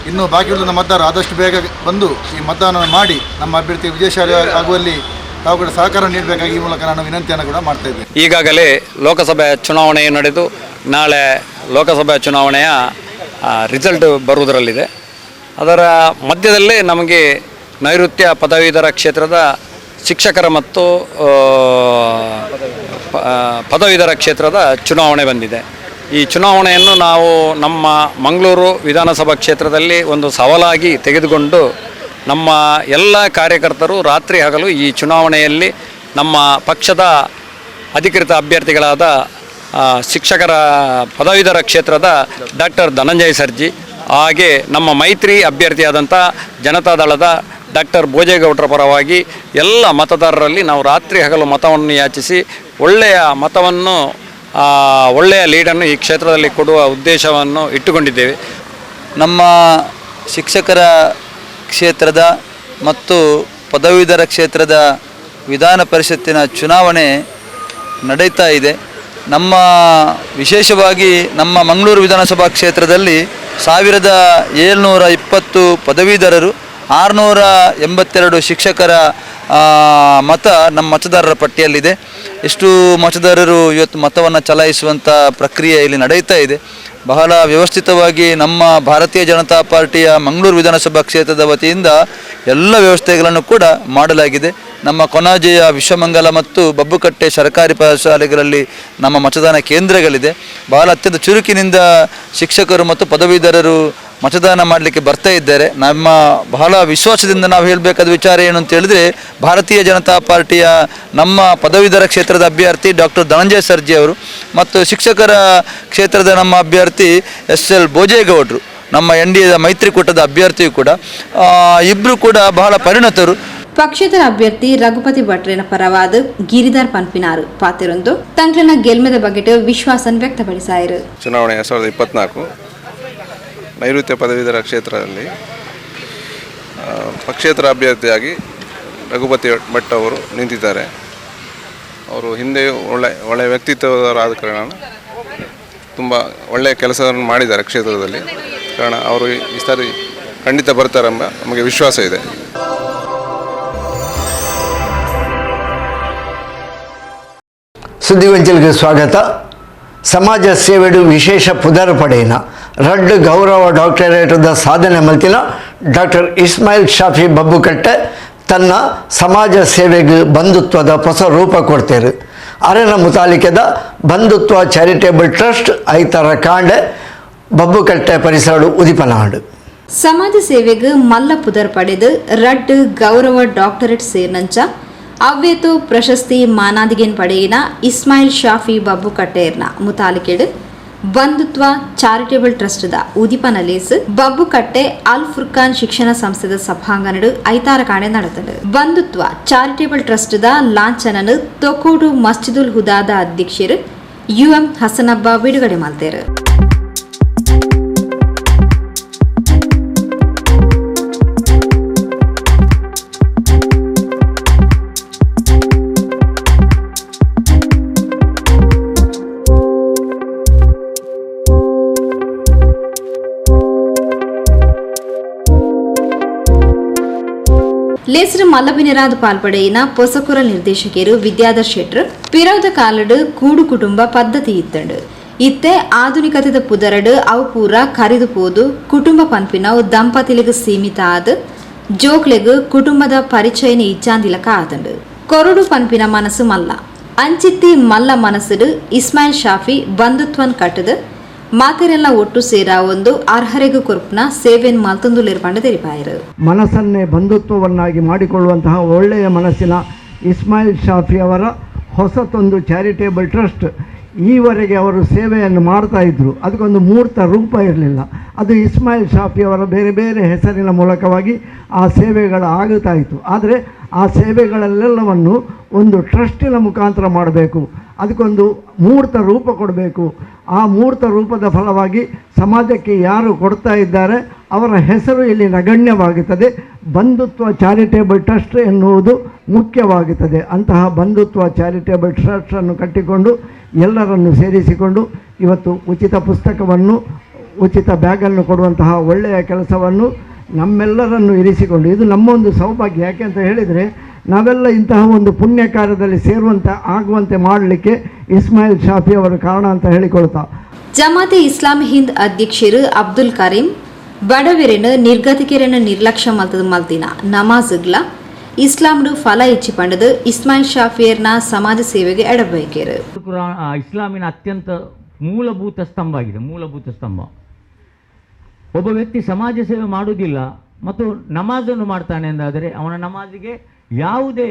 ಇನ್ನು ಬಾಕಿ ಉಳಿದ ಮತದಾರರು ಆದಷ್ಟು ಬೇಗ ಬಂದು ಈ ಮತದಾನವನ್ನು ಮಾಡಿ ನಮ್ಮ ಅಭ್ಯರ್ಥಿ ವಿಜಯಶಾಲಿ ಆಗುವಲ್ಲಿ ತಾವು ಕೂಡ ಸಹಕಾರ ನೀಡಬೇಕಾಗಿ ಈ ಮೂಲಕ ನಾನು ವಿನಂತಿಯನ್ನು ಕೂಡ ಮಾಡ್ತಾ ಇದ್ದೇನೆ. ಈಗಾಗಲೇ ಲೋಕಸಭೆ ಚುನಾವಣೆಯು ನಡೆದು ನಾಳೆ ಲೋಕಸಭೆ ಚುನಾವಣೆಯ ರಿಸಲ್ಟ್ ಬರುವುದರಲ್ಲಿದೆ. ಅದರ ಮಧ್ಯದಲ್ಲೇ ನಮಗೆ ನೈಋತ್ಯ ಪದವೀಧರ ಕ್ಷೇತ್ರದ ಶಿಕ್ಷಕರ ಮತ್ತು ಪದವೀಧರ ಕ್ಷೇತ್ರದ ಚುನಾವಣೆ ಬಂದಿದೆ. ಈ ಚುನಾವಣೆಯನ್ನು ನಾವು ನಮ್ಮ ಮಂಗಳೂರು ವಿಧಾನಸಭಾ ಕ್ಷೇತ್ರದಲ್ಲಿ ಒಂದು ಸವಾಲಾಗಿ ತೆಗೆದುಕೊಂಡು ನಮ್ಮ ಎಲ್ಲ ಕಾರ್ಯಕರ್ತರು ರಾತ್ರಿ ಹಗಲು ಈ ಚುನಾವಣೆಯಲ್ಲಿ ನಮ್ಮ ಪಕ್ಷದ ಅಧಿಕೃತ ಅಭ್ಯರ್ಥಿಗಳಾದ ಶಿಕ್ಷಕರ ಪದವೀಧರ ಕ್ಷೇತ್ರದ ಡಾಕ್ಟರ್ ಧನಂಜಯ ಸರ್ಜಿ ಹಾಗೆ ನಮ್ಮ ಮೈತ್ರಿ ಅಭ್ಯರ್ಥಿಯಾದಂಥ ಜನತಾದಳದ ಡಾಕ್ಟರ್ ಭೋಜೇಗೌಡರ ಪರವಾಗಿ ಎಲ್ಲ ಮತದಾರರಲ್ಲಿ ನಾವು ರಾತ್ರಿ ಹಗಲು ಮತವನ್ನು ಯಾಚಿಸಿ ಒಳ್ಳೆಯ ಮತವನ್ನು ಒಳ್ಳೆಯ ಲೀಡನ್ನು ಈ ಕ್ಷೇತ್ರದಲ್ಲಿ ಕೊಡುವ ಉದ್ದೇಶವನ್ನು ಇಟ್ಟುಕೊಂಡಿದ್ದೇವೆ. ನಮ್ಮ ಶಿಕ್ಷಕರ ಕ್ಷೇತ್ರದ ಮತ್ತು ಪದವೀಧರ ಕ್ಷೇತ್ರದ ವಿಧಾನ ಪರಿಷತ್ತಿನ ಚುನಾವಣೆ ನಡೀತಾ ಇದೆ. ನಮ್ಮ ವಿಶೇಷವಾಗಿ ನಮ್ಮ ಮಂಗಳೂರು ವಿಧಾನಸಭಾ ಕ್ಷೇತ್ರದಲ್ಲಿ 1720 ಪದವೀಧರರು, 682 ಶಿಕ್ಷಕರ ಮತ ನಮ್ಮ ಮತದಾರರ ಪಟ್ಟಿಯಲ್ಲಿದೆ. ಇಷ್ಟು ಮತದಾರರು ಇವತ್ತು ಮತವನ್ನು ಚಲಾಯಿಸುವಂಥ ಪ್ರಕ್ರಿಯೆ ಇಲ್ಲಿ ನಡೆಯುತ್ತಾ ಇದೆ. ಬಹಳ ವ್ಯವಸ್ಥಿತವಾಗಿ ನಮ್ಮ ಭಾರತೀಯ ಜನತಾ ಪಾರ್ಟಿಯ ಮಂಗಳೂರು ವಿಧಾನಸಭಾ ಕ್ಷೇತ್ರದ ವತಿಯಿಂದ ಎಲ್ಲ ವ್ಯವಸ್ಥೆಗಳನ್ನು ಕೂಡ ಮಾಡಲಾಗಿದೆ. ನಮ್ಮ ಕೊಣಾಜೆಯ ವಿಶ್ವಮಂಗಲ ಮತ್ತು ಬಬ್ಬುಕಟ್ಟೆ ಸರ್ಕಾರಿ ಶಾಲೆಗಳಲ್ಲಿ ನಮ್ಮ ಮತದಾನ ಕೇಂದ್ರಗಳಿದೆ. ಬಹಳ ಅತ್ಯಂತ ಚುರುಕಿನಿಂದ ಶಿಕ್ಷಕರು ಮತ್ತು ಪದವೀಧರರು ಮತದಾನ ಮಾಡಲಿಕ್ಕೆ ಬರ್ತಾ ಇದ್ದಾರೆ. ನಮ್ಮ ಬಹಳ ವಿಶ್ವಾಸದಿಂದ ನಾವು ಹೇಳಬೇಕಾದ ವಿಚಾರ ಏನು ಅಂತ ಹೇಳಿದರೆ, ಭಾರತೀಯ ಜನತಾ ಪಾರ್ಟಿಯ ನಮ್ಮ ಪದವೀಧರ ಕ್ಷೇತ್ರದ ಅಭ್ಯರ್ಥಿ ಡಾಕ್ಟರ್ ಧನಂಜಯ ಸರ್ಜಿ ಅವರು ಮತ್ತು ಶಿಕ್ಷಕರ ಕ್ಷೇತ್ರದ ನಮ್ಮ ಅಭ್ಯರ್ಥಿ ಎಸ್.ಎಲ್. ಭೋಜೇಗೌಡರು, ನಮ್ಮ NDA ಮೈತ್ರಿಕೂಟದ ಅಭ್ಯರ್ಥಿಯು ಕೂಡ, ಇಬ್ಬರು ಕೂಡ ಬಹಳ ಪರಿಣತರು. ಪಕ್ಷೇತರ ಅಭ್ಯರ್ಥಿ ರಘುಪತಿ ಭಟ್ರೇನ ಪರವಾದ ಗಿರಿಧರ್ ಪನ್ಪಿನಾರು ಪಾತಿರೊಂದು ತಂಕ್ಲನ ಗೆಲ್ಮೆದ ಬಗೆಟ್ ವಿಶ್ವಾಸ ವ್ಯಕ್ತಪಡಿಸಾಯಿರು. ಚುನಾವಣೆ 2024 ನೈಋತ್ಯ ಪದವೀಧರ ಕ್ಷೇತ್ರದಲ್ಲಿ ಪಕ್ಷೇತರ ಅಭ್ಯರ್ಥಿಯಾಗಿ Raghupati Bhat ಅವರು ನಿಂತಿದ್ದಾರೆ. ಅವರು ಹಿಂದೆ ಒಳ್ಳೆಯ ವ್ಯಕ್ತಿತ್ವದವರಾದ ಕಾರಣ ತುಂಬ ಒಳ್ಳೆಯ ಕೆಲಸವನ್ನು ಮಾಡಿದ್ದಾರೆ ಕ್ಷೇತ್ರದಲ್ಲಿ. ಕಾರಣ ಅವರು ಈ ಸಾರಿ ಖಂಡಿತ ಬರ್ತಾರೆಂಬ ನಮಗೆ ವಿಶ್ವಾಸ ಇದೆ. ಸುದ್ದಿಗೊಂಚಲಿಗೆ ಸ್ವಾಗತ. ಸಮಾಜ ಸೇವೆಡು ವಿಶೇಷ ಪುದರ್ ಪಡೆಯಿನ ರಡ್ಡು ಗೌರವ ಡಾಕ್ಟರೇಟದ ಸಾಧನೆ ಮಲ್ತಿನ ಡಾಕ್ಟರ್ ಇಸ್ಮಾಯಿಲ್ ಶಾಫಿ ಬಬ್ಬುಕಟ್ಟೆ ತನ್ನ ಸಮಾಜ ಸೇವೆಗೆ ಬಂಧುತ್ವದ ಹೊಸ ರೂಪ ಕೊಡ್ತೇರು. ಅರೆನ ಮುತಾಲಿಕೆದ ಬಂಧುತ್ವ ಚಾರಿಟೇಬಲ್ ಟ್ರಸ್ಟ್ ಐತರ ಕಾಂಡೆ ಬಬ್ಬುಕಟ್ಟೆ ಪರಿಸರ ಉದಿಪನಾಡು. ಸಮಾಜ ಸೇವೆಗೆ ಮಲ್ಲ ಪುದರ್ ಪಡೆದು ರಡ್ಡು ಗೌರವ ಡಾಕ್ಟರೇಟ್ ಸೇರ್ನಂಚ ಅವ್ವೇತು ಪ್ರಶಸ್ತಿ ಮಾನಾದಿಗೆನ್ ಪಡೆಯಿನ ಇಸ್ಮಾಯಿಲ್ ಶಾಫಿ ಬಬ್ಬುಕಟ್ಟೆರ್ನ ಮುತಾಲಿಕೆಡು ಬಂಧುತ್ವ ಚಾರಿಟೇಬಲ್ ಟ್ರಸ್ಟ್ದ ಉದಿಪನ ಲೇಸ್ ಬಬ್ಬುಕಟ್ಟೆ ಅಲ್ ಫುರ್ಖಾನ್ ಶಿಕ್ಷಣ ಸಂಸ್ಥೆದ ಸಭಾಂಗಣಡು ಐತಾರ ಕಾಣೆ ನಡೆತಂಡು. ಬಂಧುತ್ವ ಚಾರಿಟೇಬಲ್ ಟ್ರಸ್ಟ್ದ ಲಾಂಛನನು ತೊಕೋಡು ಮಸ್ಜಿದುಲ್ ಹುದಾದ ಅಧ್ಯಕ್ಷರು ಯುಎಂ ಹಸನಬ್ಬ ಬಿಡುಗಡೆ ಮಾಡ್ತೇರು. ಲೇಸರು ಮಲ್ಲಬಿನರಾದ ಪಾಲ್ಪಡೆಯಿನ ಪೊಸಕುರ ನಿರ್ದೇಶಕರು ವಿದ್ಯಾಧರ್ ಶೆಟ್ರು ಪಿರೌದ ಕಾಲಡು ಕೂಡು ಕುಟುಂಬ ಪದ್ಧತಿ ಇತ್ತಂಡು. ಇತ್ತೆ ಆಧುನಿಕತೆದ ಪುದರಡು ಅವು ಪೂರ ಕರಿದು ಪೋದು ಕುಟುಂಬ ಪನ್ಪಿನವು ದಂಪತಿಲಿಗೆ ಸೀಮಿತ ಆದ ಜೋಕ್ಲೆಗ್ ಕುಟುಂಬದ ಪರಿಚಯನ ಇಚ್ಚಾಂದಿಲಕ ಆತಂಡು. ಕೊರಡು ಪನ್ಪಿನ ಮನಸ್ಸು ಮಲ್ಲ ಅಂಚಿತ್ತಿ ಮಲ್ಲ ಮನಸ್ಸುಡು ಇಸ್ಮಾಯಿಲ್ ಶಾಫಿ ಬಂಧುತ್ವನ್ ಕಟ್ಟದು ಮಾತೆರೆಲ್ಲ ಒಟ್ಟು ಸೇರ ಒಂದು ಅರ್ಹರಿಗೂ ಕೊರ್ಪುನ ಸೇವೆನ್ ಮಲ್ತೊಂದುಲಿರ್ಪಂಡ ತೆರಿಪಾಯರು. ಮನಸ್ಸನ್ನೇ ಬಂಧುತ್ವವನ್ನಾಗಿ ಮಾಡಿಕೊಳ್ಳುವಂತಹ ಒಳ್ಳೆಯ ಮನಸ್ಸಿನ ಇಸ್ಮಾಯಿಲ್ ಶಾಫಿ ಅವರ ಹೊಸತೊಂದು ಚಾರಿಟೇಬಲ್ ಟ್ರಸ್ಟ್ ಈವರೆಗೆ ಅವರು ಸೇವೆಯನ್ನು ಮಾಡ್ತಾಯಿದ್ರು. ಅದಕ್ಕೊಂದು ಮೂರ್ತ ರೂಪ ಇರಲಿಲ್ಲ. ಅದು ಇಸ್ಮಾಯಿಲ್ ಶಾಫಿ ಅವರ ಬೇರೆ ಬೇರೆ ಹೆಸರಿನ ಮೂಲಕವಾಗಿ ಆ ಸೇವೆಗಳು ಆಗುತ್ತಾಯಿತು. ಆದರೆ ಆ ಸೇವೆಗಳಲ್ಲೆಲ್ಲವನ್ನು ಒಂದು ಟ್ರಸ್ಟಿನ ಮುಖಾಂತರ ಮಾಡಬೇಕು, ಅದಕ್ಕೊಂದು ಮೂರ್ತ ರೂಪ ಕೊಡಬೇಕು. ಆ ಮೂರ್ತ ರೂಪದ ಫಲವಾಗಿ ಸಮಾಜಕ್ಕೆ ಯಾರು ಕೊಡ್ತಾ ಇದ್ದಾರೆ ಅವರ ಹೆಸರು ಇಲ್ಲಿ ನಗಣ್ಯವಾಗುತ್ತದೆ. ಬಂಧುತ್ವ ಚಾರಿಟೇಬಲ್ ಟ್ರಸ್ಟ್ ಎನ್ನುವುದು ಮುಖ್ಯವಾಗುತ್ತದೆ. ಅಂತಹ ಬಂಧುತ್ವ ಚಾರಿಟೇಬಲ್ ಟ್ರಸ್ಟನ್ನು ಕಟ್ಟಿಕೊಂಡು ಎಲ್ಲರನ್ನು ಸೇರಿಸಿಕೊಂಡು ಇವತ್ತು ಉಚಿತ ಪುಸ್ತಕವನ್ನು, ಉಚಿತ ಬ್ಯಾಗನ್ನು ಕೊಡುವಂತಹ ಒಳ್ಳೆಯ ಕೆಲಸವನ್ನು ನಮ್ಮೆಲ್ಲರನ್ನು ಇರಿಸಿಕೊಂಡು, ಇದು ನಮ್ಮೊಂದು ಸೌಭಾಗ್ಯ. ಯಾಕೆ ಅಂತ ಹೇಳಿದರೆ ನಾವೆಲ್ಲ ಇಂತಹ ಒಂದು ಪುಣ್ಯ ಕಾರ್ಯದಲ್ಲಿ ಸೇರುವಂತೆ ಆಗುವಂತೆ ಮಾಡಲಿಕ್ಕೆ ಇಸ್ಮಾಯಿಲ್ ಶಾಫಿ ಅವರು ಕಾರಣ ಅಂತ ಹೇಳಿಕೊಳ್ತಾ. ಜಮಾತೆ ಇಸ್ಲಾಮಿ ಹಿಂದ್ ಅಧ್ಯಕ್ಷರು ಅಬ್ದುಲ್ ಕರೀಂ ಬಡವೆರೆನು ನಿರ್ಗತಿಕೆರೆನು ನಿರ್ಲಕ್ಷ್ಯ ಮಲ್ತದ ಮಲ್ತಿನ ನಮಾಜ್ಗ್ಲ ಇಸ್ಲಾಂಡು ಫಲ ಇಚ್ಚಿ ಪಂಡದು ಇಸ್ಮಾಯಿಲ್ ಶಾಫಿಯರ್ನ ಸಮಾಜ ಸೇವೆಗೆ ಎಡಬಯಕೇರು. ಇಸ್ಲಾಮಿನ ಅತ್ಯಂತ ಮೂಲಭೂತ ಸ್ತಂಭ ಆಗಿದೆ. ಮೂಲಭೂತ ಸ್ತಂಭ. ಒಬ್ಬ ವ್ಯಕ್ತಿ ಸಮಾಜ ಸೇವೆ ಮಾಡುವುದಿಲ್ಲ ಮತ್ತು ನಮಾಜನ್ನು ಮಾಡ್ತಾನೆ ಎಂದಾದರೆ ಅವನ ನಮಾಜಿಗೆ ಯಾವುದೇ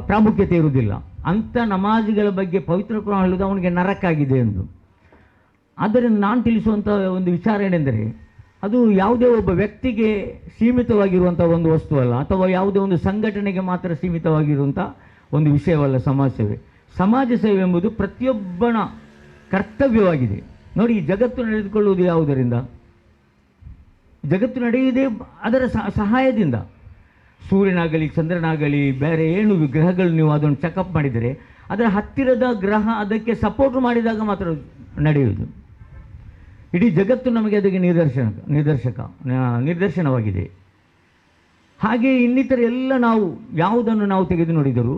ಪ್ರಾಮುಖ್ಯತೆ ಇರುವುದಿಲ್ಲ. ಅಂಥ ನಮಾಜುಗಳ ಬಗ್ಗೆ ಪವಿತ್ರ ಕುರಾನ್ ಹೇಳುವುದು ಅವನಿಗೆ ನರಕಾಗಿದೆ ಎಂದು. ಆದ್ದರಿಂದ ನಾನು ತಿಳಿಸುವಂಥ ಒಂದು ವಿಚಾರ ಏನೆಂದರೆ, ಅದು ಯಾವುದೇ ಒಬ್ಬ ವ್ಯಕ್ತಿಗೆ ಸೀಮಿತವಾಗಿರುವಂಥ ಒಂದು ವಸ್ತು ಅಲ್ಲ, ಅಥವಾ ಯಾವುದೇ ಒಂದು ಸಂಘಟನೆಗೆ ಮಾತ್ರ ಸೀಮಿತವಾಗಿರುವಂಥ ಒಂದು ವಿಷಯವಲ್ಲ ಸಮಾಜ ಸೇವೆ. ಸಮಾಜ ಸೇವೆ ಎಂಬುದು ಪ್ರತಿಯೊಬ್ಬನ ಕರ್ತವ್ಯವಾಗಿದೆ. ನೋಡಿ, ಈ ಜಗತ್ತು ನಡೆದುಕೊಳ್ಳುವುದು ಯಾವುದರಿಂದ? ಜಗತ್ತು ನಡೆಯುವುದೇ ಅದರ ಸಹಾಯದಿಂದ. ಸೂರ್ಯನಾಗಲಿ, ಚಂದ್ರನಾಗಲಿ, ಬೇರೆ ಏನು ಗ್ರಹಗಳು ನೀವು ಅದನ್ನು ಚೆಕಪ್ ಮಾಡಿದರೆ ಅದರ ಹತ್ತಿರದ ಗ್ರಹ ಅದಕ್ಕೆ ಸಪೋರ್ಟ್ ಮಾಡಿದಾಗ ಮಾತ್ರ ನಡೆಯುವುದು. ಇಡೀ ಜಗತ್ತು ನಮಗೆ ಅದಕ್ಕೆ ನಿದರ್ಶನವಾಗಿದೆ. ಹಾಗೆ ಇನ್ನಿತರ ಎಲ್ಲ ನಾವು ಯಾವುದನ್ನು ನಾವು ತೆಗೆದು ನೋಡಿದರೂ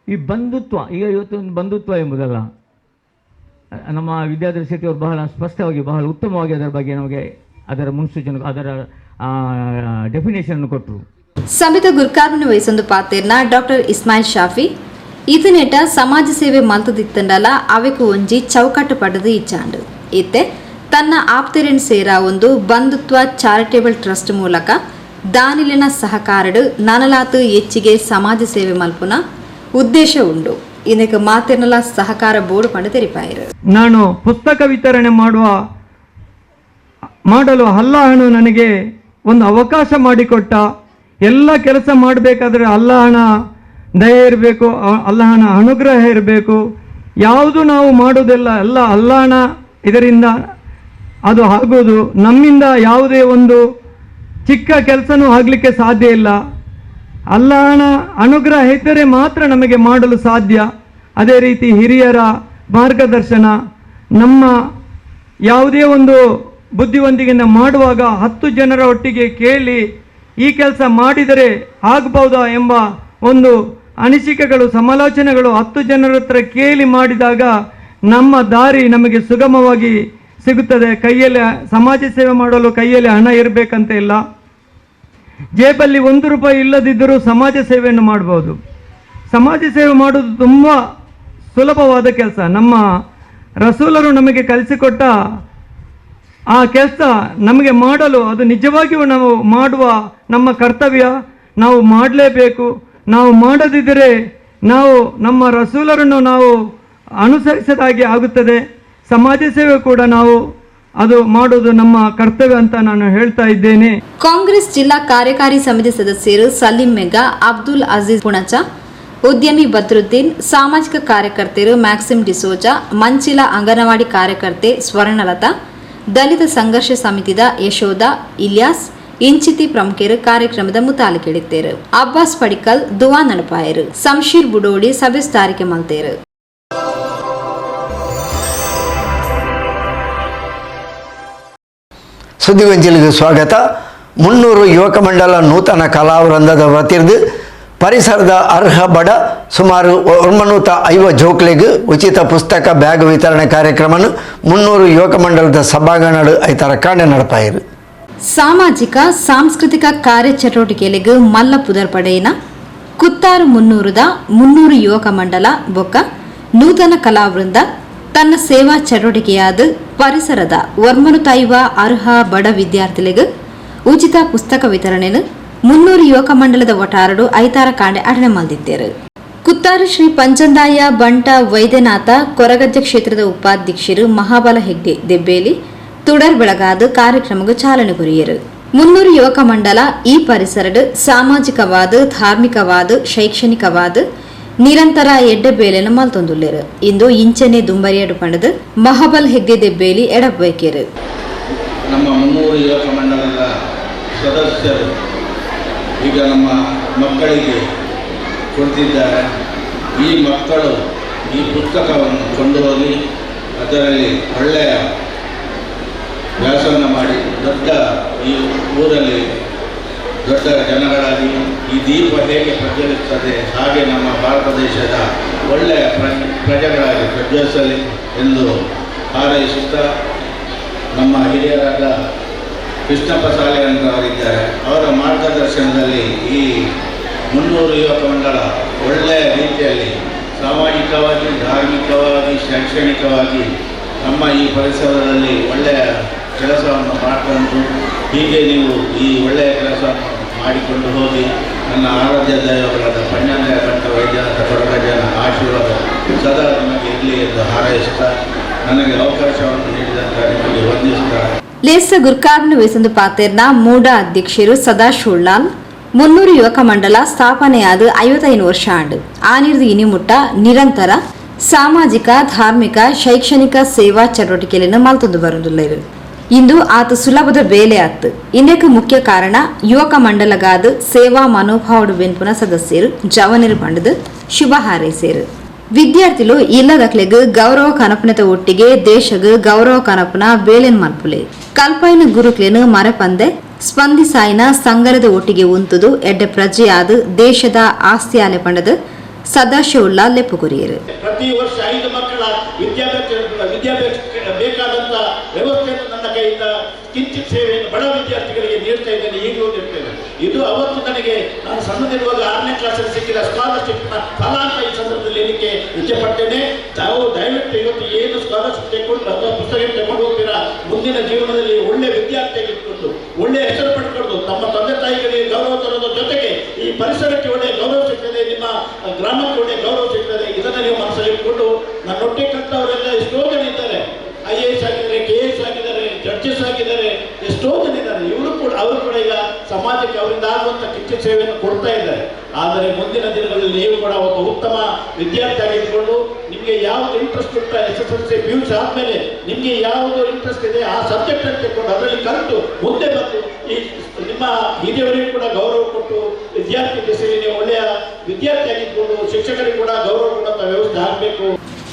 ಈ ಬಂಧುತ್ವ, ಈಗ ಇವತ್ತೊಂದು ಬಂಧುತ್ವ ಎಂಬುದಲ್ಲ, ನಮ್ಮ ವಿದ್ಯಾಧರ ಶೆಟ್ಟಿಯವರು ಬಹಳ ಸ್ಪಷ್ಟವಾಗಿ, ಬಹಳ ಉತ್ತಮವಾಗಿ ಅದರ ಬಗ್ಗೆ ನಮಗೆ ಅದರ ಮುನ್ಸೂಚನೆ, ಅದರ ಡೆಫಿನೇಷನ್ ಕೊಟ್ಟರು. ಸಮಿತ ಗುರ್ಕಾರ್ಮನೆ ವಹಿಸೊಂದು ಪಾತೇರ್ನ ಡಾಕ್ಟರ್ ಇಸ್ಮಾಯಿಲ್ ಶಾಫಿ ಇದನ್ನೇಟ ಸಮಾಜ ಸೇವೆ ಮಲ್ತದಿತ್ತಂಡಲ ಅವೆಕು ಒಂಜಿ ಚೌಕಟ್ಟು ಪಡೆದು ಇಚ್ಚಾಂಡು. ಇತ್ತೆ ತನ್ನ ಆಪ್ತೆರೆನ್ ಸೇರ ಒಂದು ಬಂಧುತ್ವ ಚಾರಿಟೇಬಲ್ ಟ್ರಸ್ಟ್ ಮೂಲಕ ದಾನಿಲಿನ ಸಹಕಾರಡು ನನಲಾತು ಹೆಚ್ಚಿಗೆ ಸಮಾಜ ಸೇವೆ ಮಲ್ಪುನ ಉದ್ದೇಶ ಉಂಡು. ಇದಕ್ಕೆ ಮಾತೆರ್ನಲ ಸಹಕಾರ ಬೋರ್ಡ್ ಪಂಡು ತೆರಿಪಾಯಿರು. ನಾನು ಪುಸ್ತಕ ವಿತರಣೆ ಮಾಡಲು ಅಲ್ಲಾಹನು ನನಗೆ ಒಂದು ಅವಕಾಶ ಮಾಡಿಕೊಟ್ಟ. ಎಲ್ಲ ಕೆಲಸ ಮಾಡಬೇಕಾದ್ರೆ ಅಲ್ಲಾಹನ ದಯೆ ಇರಬೇಕು, ಅಲ್ಲಾಹನ ಅನುಗ್ರಹ ಇರಬೇಕು. ಯಾವುದು ನಾವು ಮಾಡೋದಿಲ್ಲ ಎಲ್ಲ ಅಲ್ಲಾಹನ ಇದರಿಂದ ಅದು ಆಗೋದು. ನಮ್ಮಿಂದ ಯಾವುದೇ ಒಂದು ಚಿಕ್ಕ ಕೆಲಸನೂ ಆಗಲಿಕ್ಕೆ ಸಾಧ್ಯ ಇಲ್ಲ. ಅಲ್ಲಾಹನ ಅನುಗ್ರಹ ಇದ್ದರೆ ಮಾತ್ರ ನಮಗೆ ಮಾಡಲು ಸಾಧ್ಯ. ಅದೇ ರೀತಿ ಹಿರಿಯರ ಮಾರ್ಗದರ್ಶನ, ನಮ್ಮ ಯಾವುದೇ ಒಂದು ಬುದ್ಧಿವಂತಿಕೆಯಿಂದ ಮಾಡುವಾಗ 10 ಜನರ ಒಟ್ಟಿಗೆ ಕೇಳಿ ಈ ಕೆಲಸ ಮಾಡಿದರೆ ಆಗಬಹುದಾ ಎಂಬ ಒಂದು ಅನಿಸಿಕೆಗಳು, ಸಮಾಲೋಚನೆಗಳು 10 ಜನರ ಹತ್ರ ಕೇಳಿ ಮಾಡಿದಾಗ ನಮ್ಮ ದಾರಿ ನಮಗೆ ಸುಗಮವಾಗಿ ಸಿಗುತ್ತದೆ. ಕೈಯಲ್ಲಿ ಸಮಾಜ ಸೇವೆ ಮಾಡಲು ಕೈಯಲ್ಲಿ ಹಣ ಇರಬೇಕಂತ ಇಲ್ಲ, ಜೇಬಲ್ಲಿ 1 ರೂಪಾಯಿ ಇಲ್ಲದಿದ್ದರೂ ಸಮಾಜ ಸೇವೆಯನ್ನು ಮಾಡ್ಬೋದು. ಸಮಾಜ ಸೇವೆ ಮಾಡೋದು ತುಂಬ ಸುಲಭವಾದ ಕೆಲಸ. ನಮ್ಮ ರಸೂಲರು ನಮಗೆ ಕಲಿಸಿಕೊಟ್ಟ ಆ ಕೆಲಸ ನಮಗೆ ಮಾಡಲು ಅದು ನಿಜವಾಗಿಯೂ ನಾವು ಮಾಡುವ ನಮ್ಮ ಕರ್ತವ್ಯ, ನಾವು ಮಾಡಲೇಬೇಕು. ನಾವು ಮಾಡದಿದ್ದರೆ ನಾವು ನಮ್ಮ ರಸೂಲರನ್ನು ನಾವು ಅನುಸರಿಸಿದಾಗೆ ಆಗುತ್ತದೆ. ಸಮಾಜ ಸೇವೆ ಕೂಡ ನಾವು ಅದು ಮಾಡೋದು ನಮ್ಮ ಕರ್ತವ್ಯ ಅಂತ ನಾನು ಹೇಳ್ತಾ ಇದ್ದೇನೆ. ಕಾಂಗ್ರೆಸ್ ಜಿಲ್ಲಾ ಕಾರ್ಯಕಾರಿ ಸಮಿತಿ ಸದಸ್ಯರು ಸಲೀಂ ಮೆಗಾ, ಅಬ್ದುಲ್ ಅಜೀಜ್ ಪುಣಚ, ಉದ್ಯಮಿ ಬದ್ರುದ್ದೀನ್, ಸಾಮಾಜಿಕ ಕಾರ್ಯಕರ್ತೆಯರು ಮ್ಯಾಕ್ಸಿಮ್ ಡಿಸೋಜಾ, ಮಂಚಿಲ ಅಂಗನವಾಡಿ ಕಾರ್ಯಕರ್ತೆ ಸ್ವರ್ಣಲತಾ, ದಲಿತ ಸಂಘರ್ಷ ಸಮಿತಿದ ಯಶೋಧ ಇಲಿಯಾಸ್ ಇಂಚಿತಿ ಪ್ರಮುಖರು ಕಾರ್ಯಕ್ರಮದ ಮುತಾಲಿಕೆಳಿತ್ತೇರು. ಅಬ್ಬಾಸ್ ಪಡಿಕಲ್ ದುವಾ ನಡಪಾಯರು. ಸಂಶೀರ್ ಬುಡೋಡಿ ಸಭೆ ತಾರಿಕೆ ಮಲ್ತೇರು. ಸುದ್ದಿಗೊಂಚಿಲಿಗೆ ಸ್ವಾಗತ. 300 ಯುವಕ ಮಂಡಲ ನೂತನ ಕಲಾವೃಂದದ ವತಿರ್ದು ಪರಿಸರದ ಅರ್ಹ ಬಡ ಸುಮಾರು 950 ಜೋಕ್ಲೆಗ್ ಉಚಿತ ಪುಸ್ತಕ ಬ್ಯಾಗ್ ವಿತರಣೆ ಕಾರ್ಯಕ್ರಮವನ್ನು 300 ಯುವಕ ಮಂಡಲದ ಸಭಾಂಗಣ ಐತಾರ ಕಾಂಡೆ ನಡಪಾಯಿರು. ಸಾಮಾಜಿಕ ಸಾಂಸ್ಕೃತಿಕ ಕಾರ್ಯಚಟುವಟಿಕೆಗಳಿಗೆ ಮಲ್ಲ ಪುದರ್ ಪಡೆಯಿನ ಕುತ್ತಾರು 300 300 ಯುವಕ ಮಂಡಲ ಬೊಕ್ಕ ನೂತನ ಕಲಾವೃಂದ ತನ್ನ ಸೇವಾ ಚಟುವಟಿಕೆಯಾದ ಪರಿಸರದ 950 ಅರ್ಹ ಬಡ ವಿದ್ಯಾರ್ಥಿಗಳಿಗೆ ಉಚಿತ ಪುಸ್ತಕ ವಿತರಣೆಯನ್ನು 300 ಯುವಕ ಮಂಡಲದ ಒಟ್ಟಾರಡು ಐತಾರ ಕಾಂಡೆ ಅಡನೆ ಮಲ್ದಿದ್ದೇರು. ಕುತ್ತಾರು ಶ್ರೀ ಪಂಚಂದಾಯ ಬಂಟ ವೈದ್ಯನಾಥ ಕೊರಗಜ್ಜ ಕ್ಷೇತ್ರದ ಉಪಾಧ್ಯಕ್ಷರು ಮಹಾಬಲ ಹೆಗ್ಡೆ ದೆಬ್ಬೇಲಿ ತುಡರ್ ಬೆಳಗಾದ ಕಾರ್ಯಕ್ರಮಕ್ಕೆ ಚಾಲನೆ ಕೊರಿಯರು. 300 ಯುವಕ ಮಂಡಲ ಈ ಪರಿಸರದ ಸಾಮಾಜಿಕವಾದ, ಧಾರ್ಮಿಕವಾದ, ಶೈಕ್ಷಣಿಕವಾದ ನಿರಂತರ ಎಡ್ಡೆ ಬೇಲೆಯನ್ನು ಮಲ್ತೊಂದುಲ್ಲೇರು. ಇಂದು ಇಂಚನೆ ದುಂಬರಿಯಡು ಪಂಡದು ಮಹಾಬಲ್ ಹೆಗ್ಡೆ ದೆಬ್ಬೇಲಿ ಎಡಬೇಕೇರು. ನಮ್ಮ 300 ಯುವಕ ಮಂಡಲದ ಸದಸ್ಯರು ಈಗ ನಮ್ಮ ಮಕ್ಕಳಿಗೆ ಕೊಡ್ತಿದ್ದಾರೆ. ಈ ಮಕ್ಕಳು ಈ ಪುಸ್ತಕವನ್ನು ಕೊಂಡು ಹೋಗಿ ಅದರಲ್ಲಿ ಒಳ್ಳೆಯ ವ್ಯಾಸಂಗ ಮಾಡಿ ದೊಡ್ಡ ಈ ಊರಲ್ಲಿ ದೊಡ್ಡ ಜನಗಳಾಗಿ ಈ ದೀಪ ಹೇಗೆ ಪ್ರಜ್ವಲಿಸ್ತದೆ ಹಾಗೆ ನಮ್ಮ ಭಾರತ ದೇಶದ ಒಳ್ಳೆಯ ಪ್ರಜೆಗಳಾಗಿ ಪ್ರಜ್ವಲಿಸಲಿ ಎಂದು ಹಾರೈಸುತ್ತಾ ನಮ್ಮ ಹಿರಿಯರಾದ ಕೃಷ್ಣಪ್ಪ ಸಾಲೆ ಅಂತ ಅವರಿದ್ದಾರೆ. ಅವರ ಮಾರ್ಗದರ್ಶನದಲ್ಲಿ ಈ 300 ಯುವಕ ಮಂಡಲ ಒಳ್ಳೆಯ ರೀತಿಯಲ್ಲಿ ಸಾಮಾಜಿಕವಾಗಿ, ಧಾರ್ಮಿಕವಾಗಿ, ಶೈಕ್ಷಣಿಕವಾಗಿ ನಮ್ಮ ಈ ಪರಿಸರದಲ್ಲಿ ಒಳ್ಳೆಯ ಕೆಲಸವನ್ನು ಮಾಡಿಕೊಂಡು ಹೀಗೆ ನೀವು ಈ ಒಳ್ಳೆಯ ಕೆಲಸವನ್ನು ಮಾಡಿಕೊಂಡು ಹೋಗಿ ನನ್ನ ಆರಾಧ್ಯ ದೈವಗಳಾದ ಪಂಜಾಂದಾಯ ಬಂಟ ವೈದ್ಯನಾಥ ಕೊರಗಜ್ಜನ ಆಶೀರ್ವಾದ ಸದಾ ನಿಮಗೆ ಇರಲಿ ಎಂದು ಹಾರೈಸುತ್ತಾ ನನಗೆ ಅವಕಾಶವನ್ನು ನೀಡಿದಂಥ ನಿಮಗೆ ವಂದಿಸುತ್ತಾ. ಲೇಸ ಗುರ್ಕಾರ್ನ ವೇಸಂದು ಪಾತೇರ್ನ ಮೂಡ ಅಧ್ಯಕ್ಷರು ಸದಾಶಿವಲಾಲ್ 300 ಯುವಕ ಮಂಡಲ ಸ್ಥಾಪನೆಯಾದ 55 ವರ್ಷ ಆಂಡು ಆನಿರ್ದು ಇನಿಮುಟ್ಟ ನಿರಂತರ ಸಾಮಾಜಿಕ, ಧಾರ್ಮಿಕ, ಶೈಕ್ಷಣಿಕ ಸೇವಾ ಚಟುವಟಿಕೆಗಳನ್ನು ಮಲ್ತೊಂದು ಬರುವುದಿಲ್ಲ. ಇಂದು ಆತ ಸುಲಭದ ಬೇಲೆ ಆತು. ಇನ್ನೇಕ ಮುಖ್ಯ ಕಾರಣ ಯುವಕ ಮಂಡಲಗಾದ ಸೇವಾ ಮನೋಭಾವಡು ಬೆನ್ಪುನ ಸದಸ್ಯರು ಜವನರು ಪಂಡದು ಶುಭ ಹಾರೈಸೇರು. ವಿದ್ಯಾರ್ಥಿಗಳು ಇಲ್ಲದಕ್ಲೆಗ್ ಗೌರವ ಕನಪನದ ಒಟ್ಟಿಗೆ ದೇಶಗ್ ಗೌರವ ಕನಪನ ಬೇಲೆನ್ ಮಲ್ಪುಲೆ ಕಲ್ಪೈನ ಗುರುಕ್ಲೇನು ಮರಪಂದೆ ಸ್ಪಂದಿಸಾಯಿನ ಸಂಗರದ ಒಟ್ಟಿಗೆ ಉಂತುದು ಎಡ್ಡೆ ಪ್ರಜೆಯಾದ ದೇಶದ ಆಸ್ತಿಯಾಲೆ ಪಂಡದು ಸದಾಶಿವುಲ್ಲಾ ಲೆಪ್ಪುಗುರಿಯರು. ಪ್ರತಿ ವರ್ಷ 5 ಮಕ್ಕಳ ವಿದ್ಯಾಭ್ಯಾಸಕ್ಕೆ ಬೇಕಾದಂಥ ವ್ಯವಸ್ಥೆಯನ್ನು ನನ್ನ ಕೈಯಿಂದ ಕಿಂಚಿತ್ ಸೇವೆಯನ್ನು ಬಡ ವಿದ್ಯಾರ್ಥಿಗಳಿಗೆ ನೀಡ್ತಾ ಇದ್ದೇನೆ, ಈಗಲೂ ನೀಡ್ತಾ ಇದ್ದೇನೆ. ಇದು ಅವತ್ತು ನನಗೆ ನಾನು ಸಣ್ಣದಿರುವಾಗ 6ನೇ ಕ್ಲಾಸಲ್ಲಿ ಸಿಕ್ಕಿದ ಸ್ಕಾಲರ್ಶಿಪ್ನ ಫಲ ಅಂತ ಈ ಸಂದರ್ಭದಲ್ಲಿ ಹೇಳಲಿಕ್ಕೆ ಇಚ್ಛೆ ಪಡ್ತೇನೆ. ತಾವು ದಯವಿಟ್ಟು ಇವತ್ತು ಏನು ಸ್ಕಾಲರ್ಶಿಪ್ ತೆಗೆದುಕೊಂಡು ಅಥವಾ ಪುಸ್ತಕ ತಗೊಂಡು ಹೋಗ್ತೀರಾ, ಮುಂದಿನ ಜೀವನದಲ್ಲಿ ಒಳ್ಳೆ ವಿದ್ಯಾರ್ಥಿಯಾಗಿಟ್ಕೊಂಡು ಒಳ್ಳೆಯ ಹೆಸರು ಪಡ್ಕೊಂಡು ತಮ್ಮ ತಂದೆ ತಾಯಿಗಳಿಗೆ ಗೌರವ ತರೋದ್ರ ಜೊತೆಗೆ ಈ ಪರಿಸರಕ್ಕೆ ಒಳ್ಳೆಯ ಗೌರವ ಸಿಗ್ತದೆ, ನಿಮ್ಮ ಗ್ರಾಮಕ್ಕೆ ಒಳ್ಳೆಯ ಗೌರವ ಸಿಗ್ತದೆ. ಇದನ್ನು ನೀವು ಮನಸ್ಸಲ್ಲಿ ಇಟ್ಕೊಂಡು ನನ್ನೊಟ್ಟೆ ಕಲ್ತವರೆಲ್ಲ ಎಷ್ಟೋ ಜನ ಇದ್ದಾರೆ, IAS ಆಗಿದ್ದಾರೆ, KAS ಆಗಿದ್ದಾರೆ, ಜಡ್ಜಸ್ ಆಗಿದ್ದಾರೆ, ಎಷ್ಟೋ ಜನ ಇದ್ದಾರೆ. ಇವರು ಕೂಡ ಅವರು ಕೂಡ ಈಗ ಸಮಾಜಕ್ಕೆ ಅವರಿಂದ ಆಗುವಂಥ ಕಿಚ್ಚು ಸೇವೆಯನ್ನು ಕೊಡ್ತಾ ಇದ್ದಾರೆ. ಆದರೆ ಮುಂದಿನ ದಿನಗಳಲ್ಲಿ ನೀವು ಕೂಡ ಒಬ್ಬ ಉತ್ತಮ ವಿದ್ಯಾರ್ಥಿಯಾಗಿದ್ದುಕೊಂಡು ನಿಮಗೆ ಯಾವುದು ಇಂಟ್ರೆಸ್ಟ್ ಉಂಟು, SSLC PUC ಆದಮೇಲೆ ನಿಮಗೆ ಯಾವುದು ಇಂಟ್ರೆಸ್ಟ್ ಇದೆ ಆ ಸಬ್ಜೆಕ್ಟ್ ಅನ್ನು ತೆಗೆದುಕೊಂಡು ಅದರಲ್ಲಿ ಕಲಿತು ಮುಂದೆ ಬಂದು ಈ ನಿಮ್ಮ ಹಿರಿಯವರಿಗೂ ಕೂಡ ಗೌರವ ಕೊಟ್ಟು ವಿದ್ಯಾರ್ಥಿ ದಿಸೆಯಲ್ಲಿ ನೀವು ಒಳ್ಳೆಯ ವಿದ್ಯಾರ್ಥಿಯಾಗಿದ್ಕೊಂಡು ಶಿಕ್ಷಕರಿಗೆ ಕೂಡ ಗೌರವ ಕೊಡುವಂಥ ವ್ಯವಸ್ಥೆ ಆಗಬೇಕು.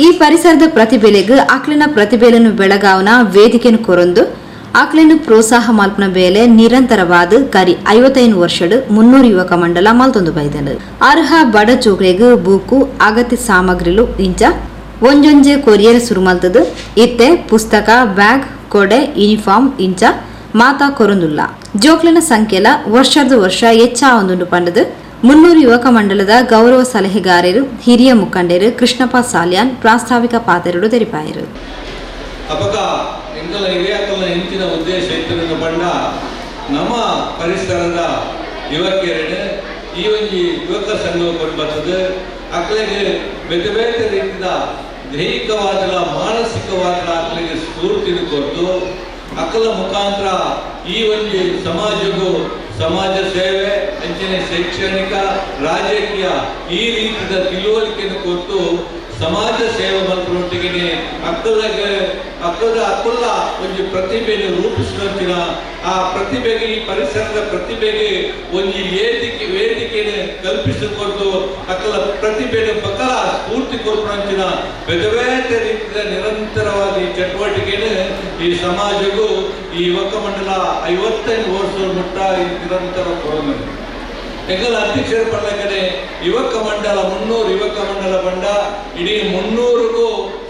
ಈ ಪರಿಸರದ ಪ್ರತಿಭೆಲೆಗ್ ಆಕ್ಲಿನ ಪ್ರತಿಭೆಯನ್ನು ಬೆಳಗಾವನ ವೇದಿಕೆಯನ್ನು ಕೊರೊಂದು ಆಕ್ಲಿನ ಪ್ರೋತ್ಸಾಹ ಮಲ್ಪನ ಬೇಲೆ ನಿರಂತರವಾದ ಕರಿ 55 ವರ್ಷಡ್ 300 ಯುವಕ ಮಂಡಲ ಮಲ್ತೊಂದು ಬೈದನು. ಅರ್ಹ ಬಡ ಚೋಕ್ಲೆಗ್ ಬೂಕು ಅಗತ್ಯ ಸಾಮಗ್ರಿಲು ಇಂಚ ಒಂಜೊಂಜೆ ಕೊರಿಯರ್ ಸುರು ಮಲ್ತದು. ಇತ್ತೆ ಪುಸ್ತಕ, ಬ್ಯಾಗ್, ಕೊಡೆ, ಯೂನಿಫಾರ್ಮ್ ಇಂಚ ಮಾತಾ ಕೊರೊಂದುಲ್ಲ. ಜೋಕ್ಲಿನ ಸಂಖ್ಯೆಲ ವರ್ಷದ ವರ್ಷ ಹೆಚ್ಚಾವೊಂದುಂಡು ಪಂಡದು 300 ಯುವಕ ಮಂಡಲದ ಗೌರವ ಸಲಹೆಗಾರರು ಹಿರಿಯ ಮುಖಂಡರು ಕೃಷ್ಣಪ್ಪ ಸಾಲ್ಯಾನ್ ಪ್ರಾಸ್ತಾವಿಕ ಪಾತೆರಡು ತೆರಿಪಾಯರು. ಅಪಗ ಎಂಕಲ ಹಿರಿಯಾಕಲ್ನ ಹೆಂಚಿನ ಉದ್ದೇಶ ಇತ್ತಿನ ಬಣ್ಣ ನಮ್ಮ ಪರಿಸರದ ಯುವಕಿಯರೇ ಈ ಒಂಜಿ ಯುವಕ ಸಂಘ ಕೊಂಡು ಬರ್ತದೆ. ಅಕ್ಲೆಗೆ ಬೇತೆ ಬೇತೆ ರೀತಿಯ ದೈಹಿಕವಾದಲ ಮಾನಸಿಕವಾದಲ ಅಕ್ಲೆಗೆ ಸ್ಫೂರ್ತಿ ಕೊಟ್ಟು ಅಕ್ಕಲ ಮುಖಾಂತರ ಈ ಒಂಜಿ ಸಮಾಜಕ್ಕೂ ಸಮಾಜ ಸೇವೆ ಅಂಚನೆ ಶೈಕ್ಷಣಿಕ ರಾಜಕೀಯ ಈ ರೀತಿಯ ತಿಳುವಳಿಕೆಯನ್ನು ಕೊಟ್ಟು ಸಮಾಜ ಸೇವೆ ಮಲ್ಪನೊಟ್ಟಿಗೆ ಅಕ್ಕಲಗೆ ಅಕ್ಕದ ಅಕ್ಕಲ್ಲ ಒಂಜಿ ಪ್ರತಿಭೆಯನ್ನು ರೂಪಿಸುವಂತಿನ ಆ ಪ್ರತಿಭೆಗೆ ಈ ಪರಿಸರದ ಪ್ರತಿಭೆಗೆ ಒಂಜಿ ವೇದಿಕೆಯನ್ನು ಕಲ್ಪಿಸಿಕೊಟ್ಟು ಅಕ್ಕಲ ಪ್ರತಿಭೆಯನ್ನು ಬಕಲ ಸ್ಫೂರ್ತಿ ಕೊಡ್ಪಂಚಿನ ಬೇತೆ ಬೇತೆ ರೀತಿಯ ನಿರಂತರವಾದ ಈ ಚಟುವಟಿಕೆಯನ್ನು ಈ ಸಮಾಜಕ್ಕೂ ಈ ಯುವಕ ಮಂಡಲ 55 ವರ್ಷ ಮುಟ್ಟ ಈ ನಿರಂತರ ಕೊರೋನ ಎಂಗಲ ಅಧ್ಯಕ್ಷರ ಪಳ್ಳಕನೆ ಯುವಕ ಮಂಡಲ 300 ಯುವಕ ಮಂಡಲ ಬಂಡ ಇಡೀ 300ಗೂ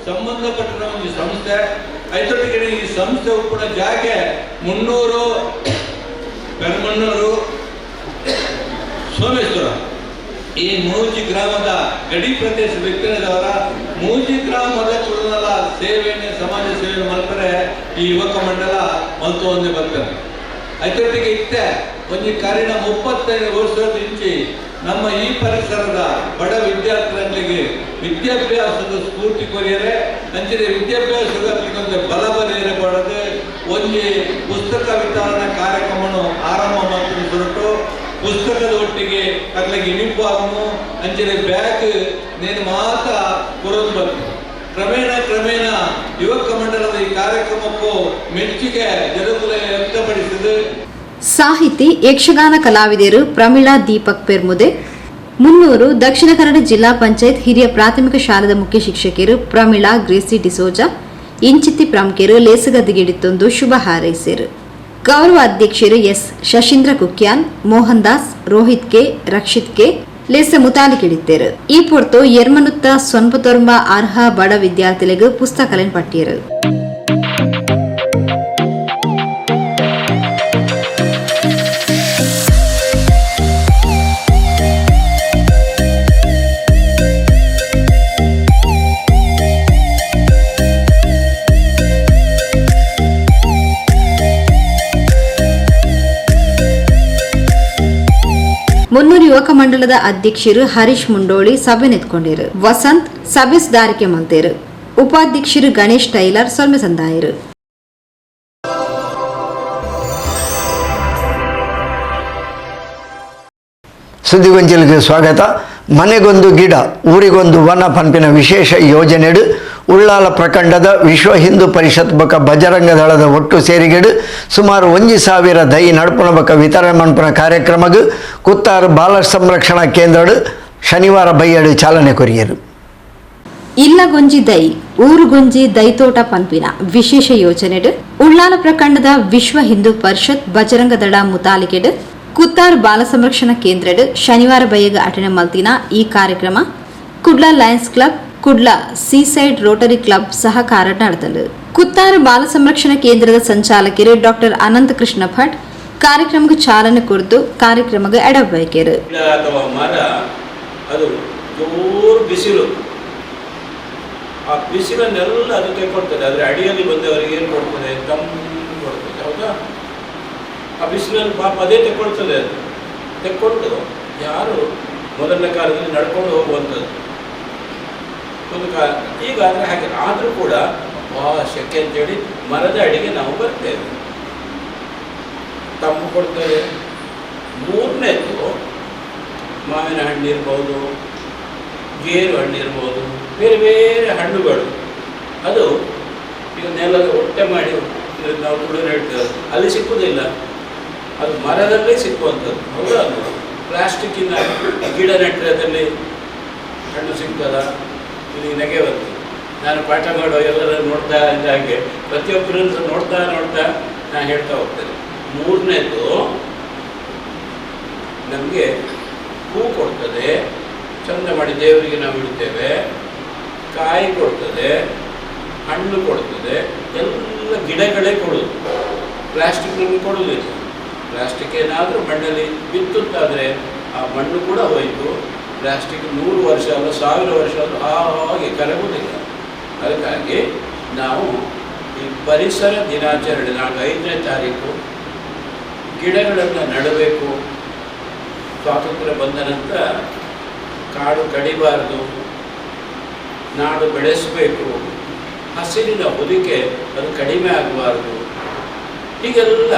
ಸಂಬಂಧಪಟ್ಟ ಒಂದು ಸಂಸ್ಥೆ. ಐತೊಟ್ಟಿಗೆ ಈ ಸಂಸ್ಥೆ ಉಪ್ಪುನ ಜಾಗೆ 300 ಪೆರ್ಮಣ್ಣೂರು ಸೋಮೇಶ್ವರ ಈ ಮೂಜಿ ಗ್ರಾಮದ ಗಡಿ ಪ್ರದೇಶ ವ್ಯಕ್ತಿನದವರ ಮೂಜಿ ಗ್ರಾಮದ ಕುಲನಲ ಸೇವೆಯನ್ನು ಸಮಾಜ ಸೇವೆಯನ್ನು ಮಾಡ್ತಾರೆ ಈ ಯುವಕ ಮಂಡಲ ಮಲ್ತು ಒಂದೇ ಬರ್ತಾರೆ. ಐತೊಟ್ಟಿಗೆ ಇತ್ತೆ ಒಂಜಿ ಕಾರಿನ 35 ವರ್ಷದ ಇಂಚಿ ನಮ್ಮ ಈ ಪರಿಸರದ ಬಡ ವಿದ್ಯಾರ್ಥಿಗಳಿಗೆ ವಿದ್ಯಾಭ್ಯಾಸದ ಸ್ಫೂರ್ತಿ ಕೊರಿಯರೆ ಅಂಚನೆ ವಿದ್ಯಾಭ್ಯಾಸದ ಬಲ ಬರೆಯರೆ ಕೊಡದೆ ಒಂಜಿ ಪುಸ್ತಕ ವಿತರಣಾ ಕಾರ್ಯಕ್ರಮವನ್ನು ಆರಂಭ ಮಾಡ್ತೀನಿ ಹೊರಟು ಪುಸ್ತಕದ ಒಟ್ಟಿಗೆ ಅಕ್ಲೆಗೆ ಯೂನಿಫಾರ್ಮು ಅಂಚನೆ ಬ್ಯಾಗ್ ನೇನು ಮಾತ್ರ ಕೊರೋದು ಬಂತು. ಕ್ರಮೇಣ ಕ್ರಮೇಣ ಯುವಕ ಮಂಡಲದ ಈ ಕಾರ್ಯಕ್ರಮಕ್ಕೂ ಮೆಚ್ಚುಗೆ ಜನಕುಲ ವ್ಯಕ್ತಪಡಿಸಿದೆ. ಸಾಹಿತಿ ಯಕ್ಷಗಾನ ಕಲಾವಿದರು ಪ್ರಮೀಳಾ ದೀಪಕ್ ಪೆರ್ಮುದೆ, ಮುನ್ನೂರು ದಕ್ಷಿಣ ಕನ್ನಡ ಜಿಲ್ಲಾ ಪಂಚಾಯತ್ ಹಿರಿಯ ಪ್ರಾಥಮಿಕ ಶಾಲೆದ ಮುಖ್ಯ ಶಿಕ್ಷಕಿಯರು ಪ್ರಮೀಳಾ ಗ್ರೇಸಿ ಡಿಸೋಜಾ ಇಂಚಿತ್ತಿ ಪ್ರಮುಖರು ಲೇಸುಗದ್ದಿಗಿಡಿತ್ತೊಂದು ಶುಭ ಹಾರೈಸಿರು. ಗೌರವ ಅಧ್ಯಕ್ಷರು S Shashindra Kukyan, Mohan Das, Rohit K, Rakshit K ಲೇಸ ಮುತಾಲಿಕಿಡಿತ್ತೇರು. ಈ ಪೊರ್ತು ಎರ್ಮನುತ್ತ ಸೊನ್ಪತೊರ್ಂಬ ಅರ್ಹ ಬಡ ವಿದ್ಯಾರ್ಥಿಗಳಿಗೆ ಪುಸ್ತಕಲೆನ್ ಪಟ್ಟಿಯರು. ಮುನ್ನೂರು ಯುವಕ ಮಂಡಲದ ಅಧ್ಯಕ್ಷರು ಹರೀಶ್ ಮುಂಡೋಳಿ ಸಭೆ ನೆತ್ಕೊಂಡಿರು. ವಸಂತ್ ಸಭೆ ಸುಧಾರಿಕೆ ಮಲ್ತೇರು. ಉಪಾಧ್ಯಕ್ಷರು ಗಣೇಶ್ ಟೈಲರ್ ಸೊಲ್ಮೆ ಸಂದಾಯರು. ಸುದ್ದಿಗೊಂಚಲಿಗೆ ಸ್ವಾಗತ. ಮನೆಗೊಂದು ಗಿಡ ಊರಿಗೊಂದು ವನ ಪಂಪಿನ ವಿಶೇಷ ಯೋಜನೆಡು ಉಳ್ಳಾಲ ಪ್ರಖಂಡದ ವಿಶ್ವ ಹಿಂದೂ ಪರಿಷತ್ ಬಕ ಬಜರಂಗ ದಳದ ಒಟ್ಟು ಸೇರಿಗೆಡು ಸುಮಾರು 1000 ದೈ ನಡ್ಪುಣ ಬಕ ವಿತರಣೆ ಮನ್ಪುನ ಕಾರ್ಯಕ್ರಮಗ್ ಕುತ್ತಾರು ಬಾಲ ಸಂರಕ್ಷಣಾ ಕೇಂದ್ರಡು ಶನಿವಾರ ಬೈಯಡು ಚಾಲನೆ ಕೊರಿಯರು. ಇಲ್ಲಗೊಂಜಿ ದೈ ಊರುಗೊಂಜಿ ದೈತೋಟ ಪಂಪಿನ ವಿಶೇಷ ಯೋಜನೆಡು ಉಳ್ಳಾಲ ಪ್ರಖಂಡದ ವಿಶ್ವ ಹಿಂದೂ ಪರಿಷತ್ ಬಜರಂಗ ದಳ ಮುತಾಲಿಕೆಡು ಕುತ್ತಾರು ಬಾಲ ಸಂರಕ್ಷಣಾ ಕೇಂದ್ರಡು ಶನಿವಾರ ಬೈಯಗ ಅಟನೆ ಮಲ್ತಿನ ಈ ಕಾರ್ಯಕ್ರಮ Kudla Lions Club, Kudla Seaside Rotary Club ಸಹಕಾರ ನಡೆದಳು. ಕುತ್ತಾರು ಬಾಲ ಸಂರಕ್ಷಣಾ ಕೇಂದ್ರದ ಸಂಚಾಲಕರು ಡಾಕ್ಟರ್ ಅನಂತ ಕೃಷ್ಣ ಭಟ್ ಕಾರ್ಯಕ್ರಮಕ್ಕೆ ಚಾಲನೆ ಕೊರತು ಕಾರ್ಯಕ್ರಮಕ್ಕೆ ಎಡಬಯಕೆರು. ಅಥವಾ ಮರ ಅದು ಜೋರು ಬಿಸಿಲು, ಆ ಬಿಸಿಲನ್ನೆಲ್ಲ ಅದು ತೆಕ್ಕೊಡ್ತದೆ. ಆದರೆ ಅಡಿಯಲ್ಲಿ ಬಂದವರಿಗೆ ಏನು ಕೊಡ್ತದೆ? ತಂಪು ಕೊಡ್ತದೆ, ಹೌದಾ? ಆ ಬಿಸಿಲನ್ನು ಪಾಪ ಅದೇ ತೆಕ್ಕೊಳ್ತದೆ. ಅದು ತೆಕ್ಕೊಂಡು ಯಾರು ಮೊದಲನೇ ಕಾಲದಲ್ಲಿ ನಡ್ಕೊಂಡು ಹೋಗುವಂಥದ್ದು ಒಂದು ಕಾಲ. ಈಗ ಆದರೆ ಹಾಗೆ ಆದರೂ ಕೂಡ ಸೆಕೆ ಅಂತೇಳಿ ಮರದ ಅಡಿಗೆ ನಾವು ಬರ್ತೇವೆ, ತಂಪು ಕೊಡ್ತೇವೆ. ಮೂರನೇದು ಮಾವಿನ ಹಣ್ಣು ಇರ್ಬೋದು, ಗೇರು ಹಣ್ಣು ಇರ್ಬೋದು, ಬೇರೆ ಬೇರೆ ಹಣ್ಣುಗಳು. ಅದು ಈಗ ನೆಲದ ಹೊಟ್ಟೆ ಮಾಡಿ ನಾವು ತುಳು ಹೇಳ್ತೇವೆ, ಅಲ್ಲಿ ಸಿಕ್ಕುವುದಿಲ್ಲ, ಅದು ಮರದಲ್ಲೇ ಸಿಕ್ಕುವಂಥದ್ದು, ಹೌದಾ ಅಲ್ವಾ? ಪ್ಲಾಸ್ಟಿಕ್ಕಿನ ಗಿಡ ನೆಟ್ಟರೆ ಅದರಲ್ಲಿ ಹಣ್ಣು ಸಿಗ್ತದ? ಇಲ್ಲಿ ನಗೆ ಬಂತು. ನಾನು ಪಾಠ ಮಾಡೋ ಎಲ್ಲರನ್ನು ನೋಡ್ತಾ ಇದ್ದ ಹಾಗೆ ಪ್ರತಿಯೊಬ್ಬರನ್ನು ಸಹ ನೋಡ್ತಾ ನೋಡ್ತಾ ನಾನು ಹೇಳ್ತಾ ಹೋಗ್ತೇನೆ. ಮೂರನೇದು, ನಮಗೆ ಹೂ ಕೊಡ್ತದೆ, ಚಂದ ಮಾಡಿ ದೇವರಿಗೆ ನಾವು ಇಡ್ತೇವೆ, ಕಾಯಿ ಕೊಡ್ತದೆ, ಹಣ್ಣು ಕೊಡ್ತದೆ, ಎಲ್ಲ ಗಿಡಗಳೇ ಕೊಡೋದು. ಪ್ಲಾಸ್ಟಿಕ್ ನಮಗೆ ಕೊಡೋದಿಲ್ಲ. ಪ್ಲಾಸ್ಟಿಕ್ ಏನಾದರೂ ಮಣ್ಣಲ್ಲಿ ಬಿತ್ತುತ್ತಾದರೆ ಆ ಮಣ್ಣು ಕೂಡ ಹೋಯಿತು. ಪ್ಲಾಸ್ಟಿಕ್ 100 ವರ್ಷ ಅಲ್ಲ 1000 ವರ್ಷ ಆದರೂ ಹಾಗೆ ಕರಗುವುದಿಲ್ಲ. ಅದಕ್ಕಾಗಿ ನಾವು ಈ ಪರಿಸರ ದಿನಾಚರಣೆ ನಾಳೆ 5ನೇ ತಾರೀಕು ಗಿಡಗಳನ್ನು ನೆಡಬೇಕು. ಸ್ವಾತಂತ್ರ್ಯ ಬಂದ ನಂತರ ಕಾಡು ಕಡಿಬಾರ್ದು, ನಾಡು ಬೆಳೆಸಬೇಕು, ಹಸಿರಿನ ಹೊದಿಕೆ ಅದು ಕಡಿಮೆ ಆಗಬಾರ್ದು. ಹೀಗೆಲ್ಲ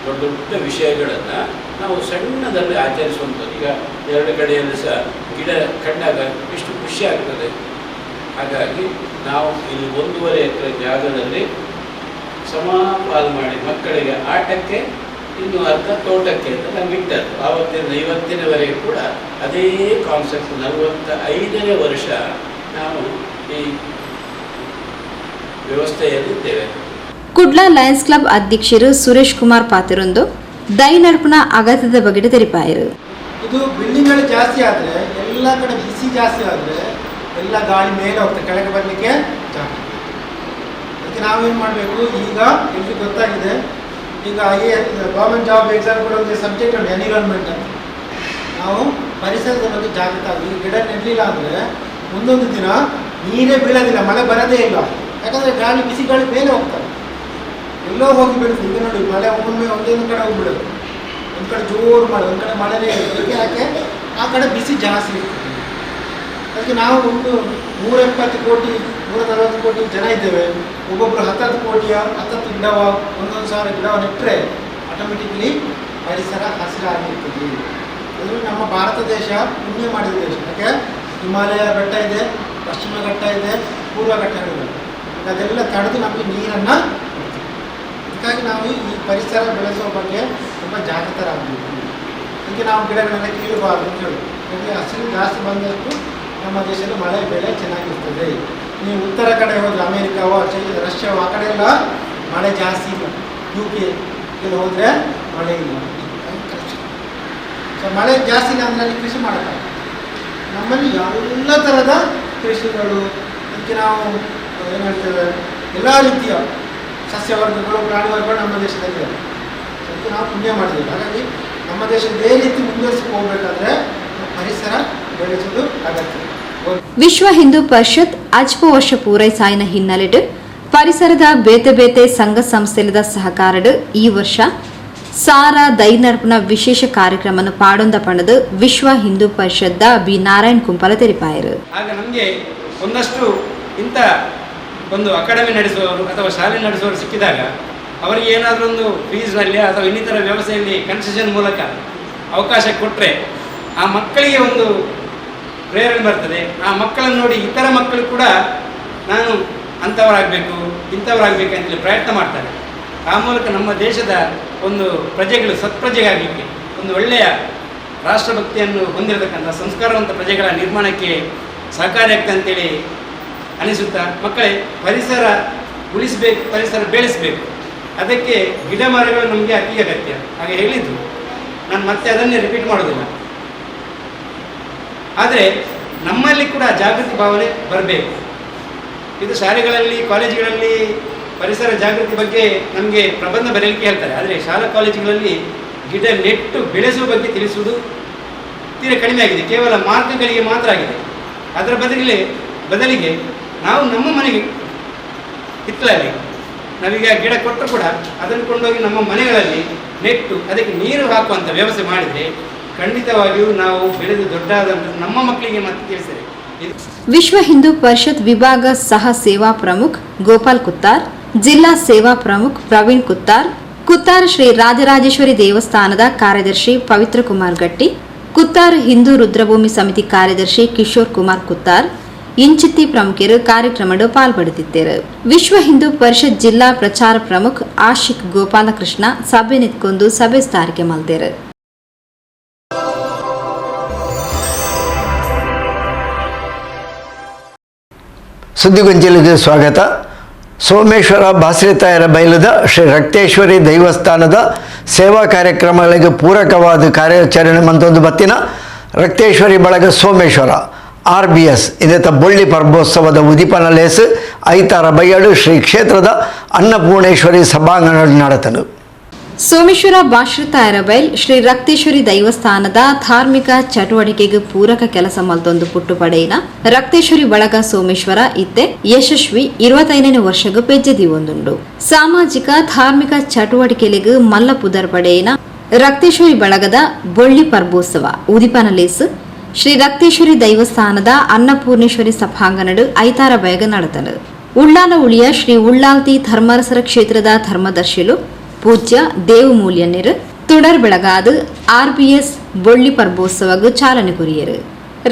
ದೊಡ್ಡ ದೊಡ್ಡ ವಿಷಯಗಳನ್ನು ನಾವು ಸಣ್ಣದಲ್ಲಿ ಆಚರಿಸುವಂಥದ್ದು. ಈಗ 2 ಕಡೆಯಲ್ಲಿ ಸಹ ಗಿಡ ಕಂಡಾಗ ಎಷ್ಟು ಖುಷಿ ಆಗ್ತದೆ. ಹಾಗಾಗಿ ನಾವು ಇಲ್ಲಿ 1.5 ಎಕರೆ ಜಾಗದಲ್ಲಿ ಸಮಾಪಾಲು ಮಾಡಿ ಮಕ್ಕಳಿಗೆ ಆಟಕ್ಕೆ, ಇನ್ನು ಅರ್ಧ ತೋಟಕ್ಕೆ ಅಂತ ನಾವು ಇಟ್ಟದ್ದು. ಆವತ್ತಿನ ಇವತ್ತಿನವರೆಗೆ ಕೂಡ ಅದೇ ಕಾನ್ಸೆಪ್ಟ್. 45ನೇ ವರ್ಷ ನಾವು ಈ ವ್ಯವಸ್ಥೆಯಲ್ಲಿದ್ದೇವೆ. ಕುಡ್ಲ ಲಯನ್ಸ್ ಕ್ಲಬ್ ಅಧ್ಯಕ್ಷರು ಸುರೇಶ್ ಕುಮಾರ್ ಪಾತಿರೊಂದು ದೈ ನಡ್ಪುನ ಅಗತ್ಯದ ಬಗ್ಗೆ ತೆರಿಪಾಯರು. ಇದು ಬಿಲ್ಡಿಂಗ್ಗಳು ಜಾಸ್ತಿ ಆದರೆ, ಎಲ್ಲ ಕಡೆ ಬಿಸಿ ಜಾಸ್ತಿ ಆದರೆ ಎಲ್ಲ ಗಾಳಿ ಮೇಲೆ ಹೋಗ್ತದೆ, ಕೆಳಗೆ ಬರಲಿಕ್ಕೆ ಜಾಗ. ಅದಕ್ಕೆ ನಾವೇನು ಮಾಡಬೇಕು, ಈಗ ಎಲ್ರಿಗೂ ಗೊತ್ತಾಗಿದೆ, ಈಗ ಗೌರ್ಮೆಂಟ್ ಜಾಬ್ ಎಕ್ಸಾಮ್ ಕೂಡ ಒಂದು ಸಬ್ಜೆಕ್ಟ್ ಉಂಟು, ಎನ್ವಿರಾನ್ಮೆಂಟ್ ಅಂತ. ನಾವು ಪರಿಸರದ ಬಗ್ಗೆ ಜಾಗೃತ ಆಗಿ ಗಿಡ ನೆಡಲಿಲ್ಲ ಅಂದರೆ ಮುಂದೊಂದು ದಿನ ನೀರೇ ಬೀಳೋದಿಲ್ಲ, ಮಳೆ ಬರೋದೇ ಇಲ್ಲ. ಯಾಕಂದರೆ ಗಾಳಿ, ಬಿಸಿ ಗಾಳಿ ಮೇಲೆ ಹೋಗ್ತದೆ, ಎಲ್ಲೋ ಹೋಗಿ ಬೀಳುತ್ತೆ. ಈಗ ನೋಡಿ, ಮಳೆ ಒಮ್ಮೊಮ್ಮೆ ಒಂದೊಂದು ಕಡೆ ಹೋಗ್ಬಿಡೋದು, ಒಂದು ಕಡೆ ಜೋರು ಮಳೆ, ಒಂದು ಕಡೆ ಮಳೆನೇ ಇರುತ್ತೆ. ಯಾಕೆ? ಆ ಕಡೆ ಬಿಸಿ ಜಾಸ್ತಿ ಇರ್ತದೆ. ಅದಕ್ಕೆ ನಾವು ಒಂದು 170 ಕೋಟಿ 140 ಕೋಟಿ ಜನ ಇದ್ದೇವೆ. ಒಬ್ಬೊಬ್ಬರು 10 ಕೋಟಿಯ 10 ಗಿಡವ, 1,000 ಗಿಡವ ನೆಟ್ಟರೆ ಆಟೋಮೆಟಿಕ್ಲಿ ಪರಿಸರ ಹಸಿರಾಗಿರ್ತದೆ. ಅದರಲ್ಲಿ ನಮ್ಮ ಭಾರತ ದೇಶ ಪುಣ್ಯ ಮಾಡಿದ ದೇಶ. ಯಾಕೆ? ಹಿಮಾಲಯ ಬೆಟ್ಟ ಇದೆ, ಪಶ್ಚಿಮ ಘಟ್ಟ ಇದೆ, ಪೂರ್ವ ಘಟ್ಟಗಳಿದೆ. ಅದೆಲ್ಲ ತಡೆದು ನಮಗೆ ನೀರನ್ನು ಕೊಡ್ತದೆ. ಅದಕ್ಕಾಗಿ ನಾವು ಈ ಪರಿಸರ ಬೆಳೆಸುವ ಬಗ್ಗೆ ತುಂಬ ಜಾಗೃತರಾಗಬೇಕು. ಅದಕ್ಕೆ ನಾವು ಗಿಡಗಳನ್ನೆಲ್ಲ ಕೀಳಬಾರ್ದು ಅಂತ ಹೇಳಿ. ಯಾಕಂದರೆ ಹಸಿರು ಜಾಸ್ತಿ ಬಂದಷ್ಟು ನಮ್ಮ ದೇಶದಲ್ಲಿ ಮಳೆ ಬೆಳೆ ಚೆನ್ನಾಗಿರ್ತದೆ. ನೀವು ಉತ್ತರ ಕಡೆ ಹೋದರೆ, ಅಮೇರಿಕಾವೋ ರಷ್ಯಾವೋ ಆ ಕಡೆ ಎಲ್ಲ ಮಳೆ ಜಾಸ್ತಿ ಇಲ್ಲ. UK ಎಲ್ಲ ಹೋದರೆ ಮಳೆ ಇಲ್ಲ, ಕೃಷಿ. ಸೊ ಮಳೆ ಜಾಸ್ತಿ ಇಲ್ಲ ಅಂದರೆ ಅಲ್ಲಿ ಕೃಷಿ ಮಾಡೋಕ್ಕಾಗಲ್ಲ. ನಮ್ಮಲ್ಲಿ ಎಲ್ಲ ಥರದ ಕೃಷಿಗಳು, ಅದಕ್ಕೆ ನಾವು ಏನು ಹೇಳ್ತೇವೆ, ಎಲ್ಲ ರೀತಿಯ ಸಸ್ಯವರ್ಗಗಳು, ಪ್ರಾಣಿ ವರ್ಗಗಳು ನಮ್ಮ ದೇಶದಲ್ಲಿ ಇದೆ. ಅದಕ್ಕೆ ನಾವು ಪುಣ್ಯ ಮಾಡಿದ್ದೇವೆ. ಹಾಗಾಗಿ ನಮ್ಮ ದೇಶ ಇದೇ ರೀತಿ ಮುಂದುವರಿಸಿ ಹೋಗಬೇಕಾದ್ರೆ ಪರಿಸರ ಬೆಳೆಸುವುದು ಅಗತ್ಯ. ವಿಶ್ವ ಹಿಂದೂ ಪರಿಷತ್ ಅಜ್ಪ ವರ್ಷ ಪೂರೈಸಾಯಿನ ಹಿನ್ನೆಲೆಡ್ ಪರಿಸರದ ಬೇತೆ ಬೇತೆ ಸಂಘ ಸಂಸ್ಥೆಲದ ಸಹಕಾರಡ್ ಈ ವರ್ಷ ಸಾರ ದೈನರ್ಪಣ ವಿಶೇಷ ಕಾರ್ಯಕ್ರಮವನ್ನು ಪಾಡೊಂದ ಪಣದು ವಿಶ್ವ ಹಿಂದೂ ಪರಿಷತ್ದ ಬಿ ನಾರಾಯಣ್ ಕುಂಪಲ ತೆರಿಪಾಯರು. ಆಗ ನಮಗೆ ಒಂದಷ್ಟು ಇಂಥ ಒಂದು ಅಕಾಡೆಮಿ ನಡೆಸುವವರು ಅಥವಾ ಶಾಲೆ ನಡೆಸುವವರು ಸಿಕ್ಕಿದಾಗ ಅವರಿಗೆ ಏನಾದರೂ ಒಂದು ಫೀಸ್ನಲ್ಲಿ ಅಥವಾ ಇನ್ನಿತರ ವ್ಯವಸ್ಥೆಯಲ್ಲಿ ಕನ್ಸೆಷನ್ ಮೂಲಕ ಅವಕಾಶ ಕೊಟ್ಟರೆ ಆ ಮಕ್ಕಳಿಗೆ ಒಂದು ಪ್ರೇರಣೆ ಬರ್ತದೆ. ಆ ಮಕ್ಕಳನ್ನು ನೋಡಿ ಇತರ ಮಕ್ಕಳು ಕೂಡ ನಾನು ಅಂಥವರಾಗಬೇಕು, ಇಂಥವರಾಗಬೇಕು ಅಂತೇಳಿ ಪ್ರಯತ್ನ ಮಾಡ್ತಾರೆ. ಆ ಮೂಲಕ ನಮ್ಮ ದೇಶದ ಒಂದು ಪ್ರಜೆಗಳು ಸತ್ಪ್ರಜೆಗಾಗಲಿಕ್ಕೆ, ಒಂದು ಒಳ್ಳೆಯ ರಾಷ್ಟ್ರಭಕ್ತಿಯನ್ನು ಹೊಂದಿರತಕ್ಕಂಥ ಸಂಸ್ಕಾರವಂತ ಪ್ರಜೆಗಳ ನಿರ್ಮಾಣಕ್ಕೆ ಸಹಕಾರಿಯಾಗ್ತದೆ ಅಂತೇಳಿ ಅನಿಸುತ್ತಾ, ಮಕ್ಕಳೇ ಪರಿಸರ ಉಳಿಸಬೇಕು, ಪರಿಸರ ಬೆಳೆಸಬೇಕು, ಅದಕ್ಕೆ ಗಿಡ ಮರಗಳು ನಮಗೆ ಅತಿ ಅಗತ್ಯ ಹಾಗೆ ಹೇಳಿದ್ದು. ನಾನು ಮತ್ತೆ ಅದನ್ನೇ ರಿಪೀಟ್ ಮಾಡೋದಿಲ್ಲ. ಆದರೆ ನಮ್ಮಲ್ಲಿ ಕೂಡ ಜಾಗೃತಿ ಭಾವನೆ ಬರಬೇಕು. ಇದು ಶಾಲೆಗಳಲ್ಲಿ, ಕಾಲೇಜುಗಳಲ್ಲಿ ಪರಿಸರ ಜಾಗೃತಿ ಬಗ್ಗೆ ನಮಗೆ ಪ್ರಬಂಧ ಬರೆಯಲಿಕ್ಕೆ ಹೇಳ್ತಾರೆ. ಆದರೆ ಶಾಲಾ ಕಾಲೇಜುಗಳಲ್ಲಿ ಗಿಡ ನೆಟ್ಟು ಬೆಳೆಸುವ ಬಗ್ಗೆ ತಿಳಿಸುವುದು ತೀರಾ ಕಡಿಮೆ ಆಗಿದೆ. ಕೇವಲ ಮಾರ್ಕ್ಗಳಿಗೆ ಮಾತ್ರ ಆಗಿದೆ. ಅದರ ಬದಲಿಗೆ ನಾವು ನಮ್ಮ ಮನೆಗೆ ಹಿತ್ತಲಲ್ಲಿ ನಾವೀಗ ಗಿಡ ಕೊಟ್ಟರು ಕೂಡ ಅದನ್ನು ಕೊಂಡೋಗಿ ನಮ್ಮ ಮನೆಗಳಲ್ಲಿ ನೆಟ್ಟು ಅದಕ್ಕೆ ನೀರು ಹಾಕುವಂಥ ವ್ಯವಸ್ಥೆ ಮಾಡಿದರೆ ಖಂಡಿತವಾಗಿಯೂ ನಾವು ಬೆಳೆದು ದೊಡ್ಡಾದ ನಮ್ಮ ಮಕ್ಕಳಿಗೆ ಮತ್ತೆ ತಿಳಿಸಿದೆ. ವಿಶ್ವ ಹಿಂದೂ ಪರಿಷತ್ ವಿಭಾಗ ಸಹ ಸೇವಾ ಪ್ರಮುಖ್ ಗೋಪಾಲ್ ಕುತ್ತಾರ್, ಜಿಲ್ಲಾ ಸೇವಾ ಪ್ರಮುಖ್ ಪ್ರವೀಣ್ ಕುತ್ತಾರ್, ಕುತ್ತಾರ್ ಶ್ರೀ ರಾಜರಾಜೇಶ್ವರಿ ದೇವಸ್ಥಾನದ ಕಾರ್ಯದರ್ಶಿ ಪವಿತ್ರ ಕುಮಾರ್ ಗಟ್ಟಿ, ಕುತ್ತಾರ್ ಹಿಂದೂ ರುದ್ರಭೂಮಿ ಸಮಿತಿ ಕಾರ್ಯದರ್ಶಿ ಕಿಶೋರ್ ಕುಮಾರ್ ಕುತ್ತಾರ್ ಇಂಚಿತ್ತಿ ಪ್ರಮುಖರು ಕಾರ್ಯಕ್ರಮಡು ಪಾಲ್ಪಡೆದಿದ್ದರು. ವಿಶ್ವ ಹಿಂದೂ ಪರಿಷತ್ ಜಿಲ್ಲಾ ಪ್ರಚಾರ ಪ್ರಮುಖ್ ಆಶಿಕ್ ಗೋಪಾಲಕೃಷ್ಣ ಸಭೆ ನಿತ್ಕೊಂಡು ಸಭೆ ಸ್ಥಾರಿಕೆ ಮಲ್ದೇರು. ಸುದ್ದಿಗೊಂಚಿಲಿಗೆ ಸ್ವಾಗತ. ಸೋಮೇಶ್ವರ ಬಾಸ್ರಿತಾಯರ ಬೈಲದ ಶ್ರೀ ರಕ್ತೇಶ್ವರಿ ದೈವಸ್ಥಾನದ ಸೇವಾ ಕಾರ್ಯಕ್ರಮಗಳಿಗೆ ಪೂರಕವಾದ ಕಾರ್ಯಾಚರಣೆ ಮಂತೊಂದು ಬತ್ತಿನ ರಕ್ತೇಶ್ವರಿ ಬಳಗ ಸೋಮೇಶ್ವರ RBS ಇದೆತ ಬೊಳ್ಳಿ ಪರ್ಬೋತ್ಸವದ ಉದೀಪನ ಲೇಸು ಐತಾರ ಬೈಯಡು ಶ್ರೀ ಕ್ಷೇತ್ರದ ಅನ್ನಪೂರ್ಣೇಶ್ವರಿ ಸಭಾಂಗಣ ನಡೆತನು. ಸೋಮೇಶ್ವರ ಬಾಶ್ರಿತಾಯರಬೈಲ್ ಶ್ರೀ ರಕ್ತೇಶ್ವರಿ ದೈವಸ್ಥಾನದ ಧಾರ್ಮಿಕ ಚಟುವಟಿಕೆಗೆ ಪೂರಕ ಕೆಲಸ ಮಲ್ತೊಂದು ಪುಟ್ಟು ಪಡೆಯಿನ ರಕ್ತೇಶ್ವರಿ ಬಳಗ ಸೋಮೇಶ್ವರ ಇತ್ತೆ ಯಶಸ್ವಿ 25ನೇ ವರ್ಷಗೂ ಪೆಜ್ಜೆ ದಿವೊಂದುಂಡು. ಸಾಮಾಜಿಕ ಧಾರ್ಮಿಕ ಚಟುವಟಿಕೆಗಳಿಗೆ ಮಲ್ಲ ಪುದರ್ ಪಡೆಯಿನ ರಕ್ತೇಶ್ವರಿ ಬಳಗದ ಬೊಳ್ಳಿ ಪರ್ಬೋತ್ಸವ ಉದಿಪನ ಲೇಸು ಶ್ರೀ ರಕ್ತೇಶ್ವರಿ ದೈವಸ್ಥಾನದ ಅನ್ನಪೂರ್ಣೇಶ್ವರಿ ಸಭಾಂಗಣಡು ಐತಾರ ಬಯಗ ನಡೆತನು. ಉಳ್ಳಾಲ ಉಳಿಯ ಶ್ರೀ ಉಳ್ಳಾಲ್ತಿ ಧರ್ಮರಸರ ಕ್ಷೇತ್ರದ ಧರ್ಮದರ್ಶಿಲು ಪೂಜ್ಯ ದೇವಮೂಲ್ಯನ್ಯರು ತುಡರ್ ಬೆಳಗಾದು RBS ಬೊಳ್ಳಿ ಪರ್ಬೋತ್ಸವಗೂ ಚಾಲನೆ ಕೊರಿಯರು.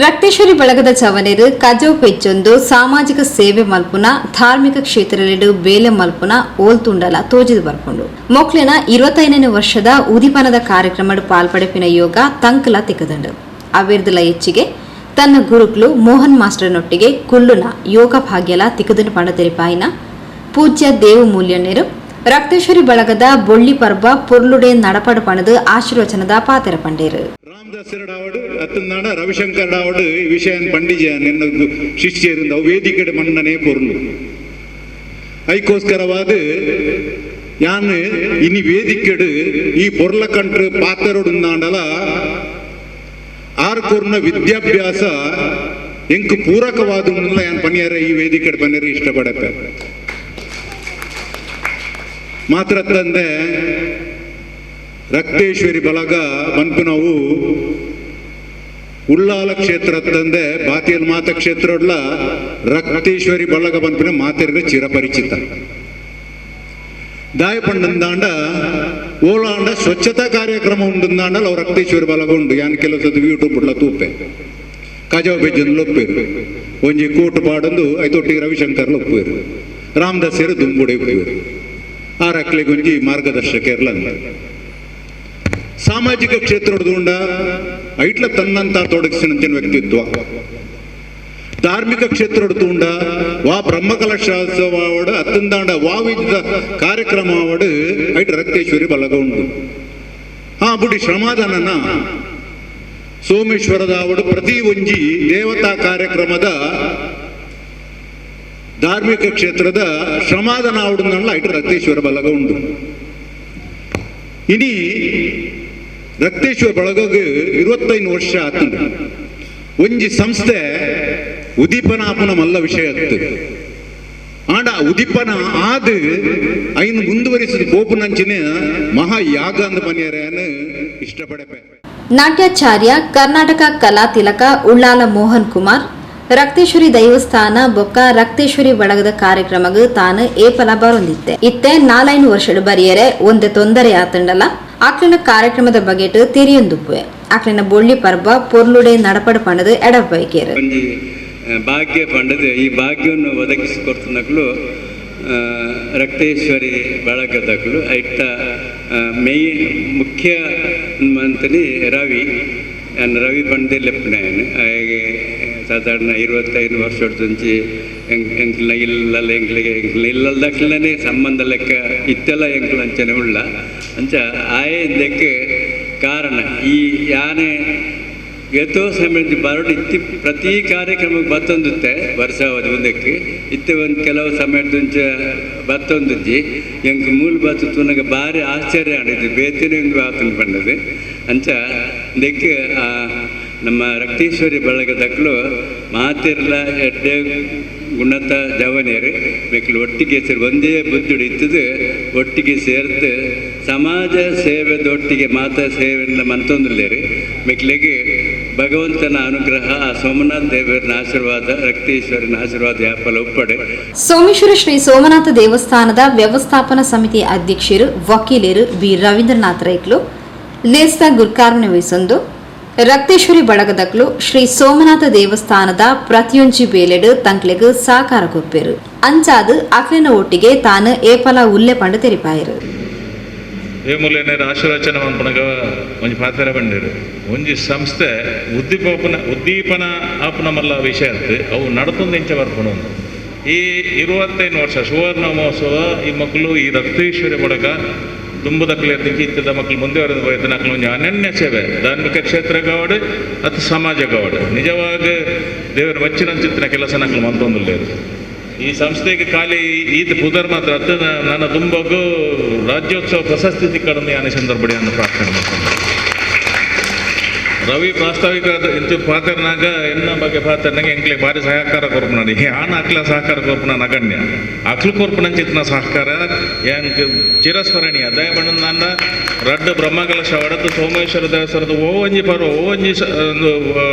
ರಕ್ತೇಶ್ವರಿ ಬಳಗದ ಚವನೇರು ಕಜವು ಪೆಚ್ಚೊಂದು ಸಾಮಾಜಿಕ ಸೇವೆ ಮಲ್ಪುನ ಧಾರ್ಮಿಕ ಕ್ಷೇತ್ರದಲ್ಲಿ ಬೇಲೆ ಮಲ್ಪುನ ಓಲ್ತುಂಡಲ ತೋಜಿದು ಬರ್ಪುಂಡು. ಮೊಕ್ಲಿನ 25ನೇ ವರ್ಷದ ಉದಿಪನದ ಕಾರ್ಯಕ್ರಮಡ್ ಪಾಲ್ಪಡೆಪಿನ ಯೋಗ ತಂಕಲ ತಿಕ್ಕದಂಡು. ಅವಿರ್ದಲ ಹೆಚ್ಚಿಗೆ ತನ್ನ ಗುರುಕ್ಲು ಮೋಹನ್ ಮಾಸ್ಟರ್ನೊಟ್ಟಿಗೆ ಕುಲ್ಲುನ ಯೋಗ ಭಾಗ್ಯಲ ತಿಕ್ಕದನು ಪಂಡ ತೆರಿಪಾಯಿನ ಪೂಜ್ಯ ದೇವಮೂಲ್ಯನ್ಯರು ರಕ್ತೇಶ್ವರಿ ಬಳಗದ ಬೊಳ್ಳಿ ಪರ್ಬ ಪೊರ್ಲುಡೆ ನಡಪಡು ಪಣದು ಆಶೀರ್ವಚನದ ಪಾತೆರ ಪಂಡೇರು. ರಾಮದಾಸರಡಾವಡು ಅತ್ತಂದಾಣ ರವಿಶಂಕರಡಾವಡು ಈ ವಿಷಯ ಪಂಡಿಜ ನಿನ್ನ ಶಿಷ್ಯರಿಂದ ವೇದಿಕೆಡೆ ಮಣ್ಣನೇ ಪೊರ್ಲು ಐಕೋಸ್ಕರವಾದ ಯಾನ್ ಇನಿ ವೇದಿಕೆಡು ಈ ಪೊರ್ಲ ಕಂಟ್ರು ಪಾತೆರೊಡುಂದಾಂಡಲ ಆರು ಕೋರ್ನ ವಿದ್ಯಾಭ್ಯಾಸ ಎಂಕ್ ಪೂರಕವಾದ ಯಾನ್ ಪನಿಯರ ಈ ವೇದಿಕೆಡೆ ಪನಿಯರ ಇಷ್ಟಪಡತ್ತೆ. ಮಾತ್ರ ತಂದೆ ರಕ್ತೇಶ್ವರಿ ಬಳಗ ಮನ್ಪುನವು ಉಳ್ಳಾಲ ಕ್ಷೇತ್ರ ತಂದೆ ಬಾತಿಯಲ್ ಮಾತ ಕ್ಷೇತ್ರಡ್ಲ ರಕ್ತೇಶ್ವರಿ ಬಳಗ ಬನ್ಪಿನ ಮಾತೆರ್ಗ ಚಿರಪರಿಚಿತ. ದಾಯಪಂಡಂದಾಂಡ ಓಲಾಂಡ ಸ್ವಚ್ಛತಾ ಕಾರ್ಯಕ್ರಮ ಉಂಡಂದಾಂಡ ಅವು ರಕ್ತೇಶ್ವರಿ ಬಳಗ ಉಂಡು. ಯಾನ್ ಕೆಲಸದ ಯೂಟ್ಯೂಬ್ ಉಡ್ಲ ತೂಪೆ ಕಜಾವ್ ಬೆಜ್ಜನ್ ಲೊಪ್ಪೇರು ಒಂಜಿ ಕೋಟು ಪಾಡೊಂದು ಐತೊಟ್ಟಿಗೆ ರವಿಶಂಕರ್ ಲೊಪ್ಪೇರು ರಾಮದಾಸರು ದುಂಬುಡೆ ಉಪ್ಪೇರು ಆ ರಕ್ಲೆಗೊಂಜಿ ಮಾರ್ಗದರ್ಶಕ ಇರ್ಲಂದ. ಸಾಮಾಜಿಕ ಕ್ಷೇತ್ರದುಂಡ ಐಟ್ಲ ತನ್ನಂತ ತೊಡಗಿಸಿನಂಚಿನ ವ್ಯಕ್ತಿತ್ವ. ಧಾರ್ಮಿಕ ಕ್ಷೇತ್ರದುಂಡ ವಾ ಬ್ರಹ್ಮಕಲಶೋತ್ಸವವಾಡು ಅತ್ತಂದಾಂಡ ವಾ ವಿಧ ಕಾರ್ಯಕ್ರಮವಾಡು ಐಟ್ ರಕ್ತೇಶ್ವರಿ ಬಲಗ ಉಂಡು. ಆ ಬುಡಿ ಶ್ರಮಾದಾನನ ಸೋಮೇಶ್ವರದ ಆವಡು ಪ್ರತಿ ಒಂಜಿ ದೇವತಾ ಕಾರ್ಯಕ್ರಮದ ಧಾರ್ಮಿಕ ಕ್ಷೇತ್ರದ ಶ್ರಮಾದನ ಆವಡುಂದಲ್ಲ ಐಟ್ ರಕ್ತೇಶ್ವರ ಬಲಗ ಉಂಡು. ಇನಿ ರಕ್ತೇಶ್ವರ ಬಳಗಗ್ 25 ವರ್ಷ ಆತಂಡು. ಒಂಜಿ ಸಂಸ್ಥೆ ಉದೀಪನ ಆಪುನ ಮಲ್ಲ ವಿಷಯ ಅತ್ತು. ಆಂಡ ಉದೀಪನ ಆದ್ ಐನು ಮುಂದುವರಿಸಿದ ಪೋಪುನಂಚಿನ ಮಹಾಯಾಗ ಅಂದ ಮನೆಯರೇನು ಇಷ್ಟಪಡಪೆ. ನಾಟ್ಯಾಚಾರ್ಯ ಕರ್ನಾಟಕ ಕಲಾ ತಿಲಕ ಉಳ್ಳಾಲ ಮೋಹನ್ ಕುಮಾರ್ ರಕ್ತೇಶ್ವರಿ ದೈವಸ್ಥಾನ ಬೊಕ್ಕ ರಕ್ತೇಶ್ವರಿ ಬಳಗದ ಕಾರ್ಯಕ್ರಮಗ್ ತಾನು ಏಪಲ ಬರೊಂದಿತ್ತೆ. ಇತ್ತೆ 4-5 ವರ್ಷಡು ಬರಿಯರೆ ಒಂದೆ ತೊಂದರೆ ಆತಂಡಲ ಆಕ್ಲಿನ ಕಾರ್ಯಕ್ರಮದ ಬಗೆಟ್ ತೆರಿಯೊಂದುಪ್ಪುವೆ. ಆಕ್ಲಿನ ಬೊಳ್ಳಿ ಪರ್ಬ ಪೊರ್ಲುಡೆ ನಡಪಡು ಪಣದು ಎಡಬೈಕೇರು. ಒಂಜಿ ಭಾಗ್ಯ ಪಂಡದು ಈ ಭಾಗ್ಯವನ್ನು ಒದಗಿಸಿಕೊಡ್ತನಕ್ಲು ರಕ್ತೇಶ್ವರಿ ಬಳಗದಕ್ಲು ಐತ ಮೇಯ್ ಮುಖ್ಯ ಮಂತ್ರಿ ರವಿ ರವಿ ಪಂಡೆ ಲೆಪ್ಪುನಾಯನ್ ಹಾಗೆ ಸಾಧಾರಣ 25 ವರ್ಷದಂಚಿ ಎಂಕ್ಲ ಇಲ್ಲಲ್ಲ ಎಂಕ್ಲಿಗೆ ಎಂಕ್ಲ ಇಲ್ಲದಕ್ಲನೇ ಸಂಬಂಧ ಲೆಕ್ಕ ಇತ್ತೆಲ್ಲ ಎಂಕ್ಲ ಅಂಚನೆ ಉಳ್ಳ ಅಂಚ ಆಯೆ ಲೆಕ್ಕ ಕಾರಣ ಈ ಯಾನೆ ಏತೋ ಸಮಯ ಬರಡು ಇತ್ತಿ ಪ್ರತಿ ಕಾರ್ಯಕ್ರಮಕ್ಕೆ ಬತ್ತೊಂದುತ್ತೆ ವರ್ಷಾವಧಿ ಒಂದಕ್ಕೆ ಇತ್ತೆ ಒಂದು ಕೆಲವು ಸಮಯದಂಚ ಬತ್ತೊಂದುಜ್ಜಿ ಎಂಕ್ ಮೂಲ ಬತ್ತು ತುನಗ ಭಾರಿ ಆಶ್ಚರ್ಯ ಆಡಿದ್ದು ಬೇತಿನ ಒಂದು ಆತನ ಪಂಡದು ಅಂಚ ಇದಕ್ಕೆ ನಮ್ಮ ರಕ್ತೇಶ್ವರಿ ಬಳಗದಕ್ಲು ಮಾತಿರ್ಲ ಎಡ್ಡೆ ಗುಣತ ಜವನಿಯರು ಮೆಕ್ಲು ಒಟ್ಟಿಗೆ ಸೇರಿ ಒಂದೇ ಬುದ್ಧಿಡು ಇತ್ತದು ಒಟ್ಟಿಗೆ ಸೇರ್ತು ಸಮಾಜ ಸೇವೆದೊಟ್ಟಿಗೆ ಮಾತಾ ಸೇವೆಲ್ಲ ಮಂತೊಂದುಲ್ಲೇರು ಮೆಕ್ಲಿಗೆ ಭಗವಂತನ ಅನುಗ್ರಹ ಆ ಸೋಮನಾಥ ದೇವರನ ಆಶೀರ್ವಾದ ರಕ್ತೇಶ್ವರನ ಆಶೀರ್ವಾದ ಯಾಪಲ ಒಪ್ಪಡೆ. ಸೋಮೇಶ್ವರ ಶ್ರೀ ಸೋಮನಾಥ ದೇವಸ್ಥಾನದ ವ್ಯವಸ್ಥಾಪನಾ ಸಮಿತಿ ಅಧ್ಯಕ್ಷರು ವಕೀಲರು ಬಿ ರವೀಂದ್ರನಾಥ್ ರೈಕ್ಲು ಲೇಸ್ತ ಗುರ್ಕಾರ್ನೆ ವಹಿಸೊಂದು ರಕ್ತೇಶ್ವರಿ ಬಳಗದಕ್ಲು ಶ್ರೀ ಸೋಮನಾಥ ದೇವಸ್ಥಾನದ ಪ್ರತಿಯೊಂಜಿ ಬೇಲೆಡು ತಂಕ್ಲೆಗ್ ಸಾಕಾರ ಕೊಪ್ಪೇರು. ಅಂಚಾದು ಅಕ್ಲಿನ ಒಟ್ಟಿಗೆ ತಾನು ಏಪಲ ಉಲ್ಲೆ ಪಂಡು ತೆರಿಪಾಯರು. ಏಮೂಲೇನಾರು ಆಶೀರ್ವಚನ ಮನ್ಪುನಗ ಒಂಜಿ ಪಾತ್ರ ಬಂದಿರು ಒಂಜಿ ಸಂಸ್ಥೆ ಉದ್ದೀಪನ ಆಪುನ ಮಲ್ಲ ವಿಷಯ ಅತ್ತು ಅವು ನಡತೊಂದು ಇಂಚ ಬರ್ಪುನ ಒಂದು ಈ 25 ವರ್ಷ ಸುವರ್ಣ ಮಹೋತ್ಸವ ಈ ಮಕ್ಕಳು ಈ ರಕ್ತೇಶ್ವರಿ ಬಳಗ ದುಂಬುದಕ್ಲೆ ಇತ್ತದ ಮಕ್ಕಳು ಮುಂದೆ ಬರೆದ ನಕ್ಕಲು ಒಂಜಿ ಅನನ್ಯ ಸೇವೆ ಧಾರ್ಮಿಕ ಕ್ಷೇತ್ರ ಗಾವಡು ಮತ್ತು ಸಮಾಜ ಗಾವಡು ನಿಜವಾಗಿ ದೇವರ ಮೆಚ್ಚಿನಂಚಿತ್ತಿನ ಕೆಲಸ ನಕ್ಕಲು ಮಂತೊಂದುಲ್ಲೇರು. ಈ ಸಂಸ್ಥೆಗೆ ಖಾಲಿ ಈತ ಪುದರ್ ಮಾತ್ರ ಅತ್ತ ನನ್ನ ದುಂಬಗು ರಾಜ್ಯೋತ್ಸವ ಪ್ರಶಸ್ತಿ ಸಿಕ್ಕಡನ್ನು ಯಾನೆ ಸಂದರ್ಭ ಅನ್ನು ಪ್ರಾರ್ಥನೆ ಮಾಡ್ಕೊಂಡು ರವಿ ಪ್ರಾಸ್ತಾವಿಕ ಇಂತು ಪಾತ್ರನಾಗ ಎನ್ನ ಬಗ್ಗೆ ಪಾತ್ರನಾಗ ಎಂಕ್ಲೆ ಭಾರಿ ಸಹಕಾರ ಕೊರ್ಪುನ ಆನ ಅಕ್ಲ ಸಹಕಾರ ಕೊರ್ಪುನ ನಗಣ್ಯ ಅಕ್ಲು ಕೊರ್ಪುನಂಚಿತ್ನ ಸಹಕಾರ ಎಂಕ್ ಚಿರಸ್ಮರಣೀಯ ದಯಬಣ್ಣ ನನ್ನ ರಡ್ಡು ಬ್ರಹ್ಮಕಲಶ ಒಡದು ಸೋಮೇಶ್ವರ ದೇವಸ್ಥಾನದ ಓವಂಜಿ ಪರ್ವ ಓವಂಜಿ ಒಂದು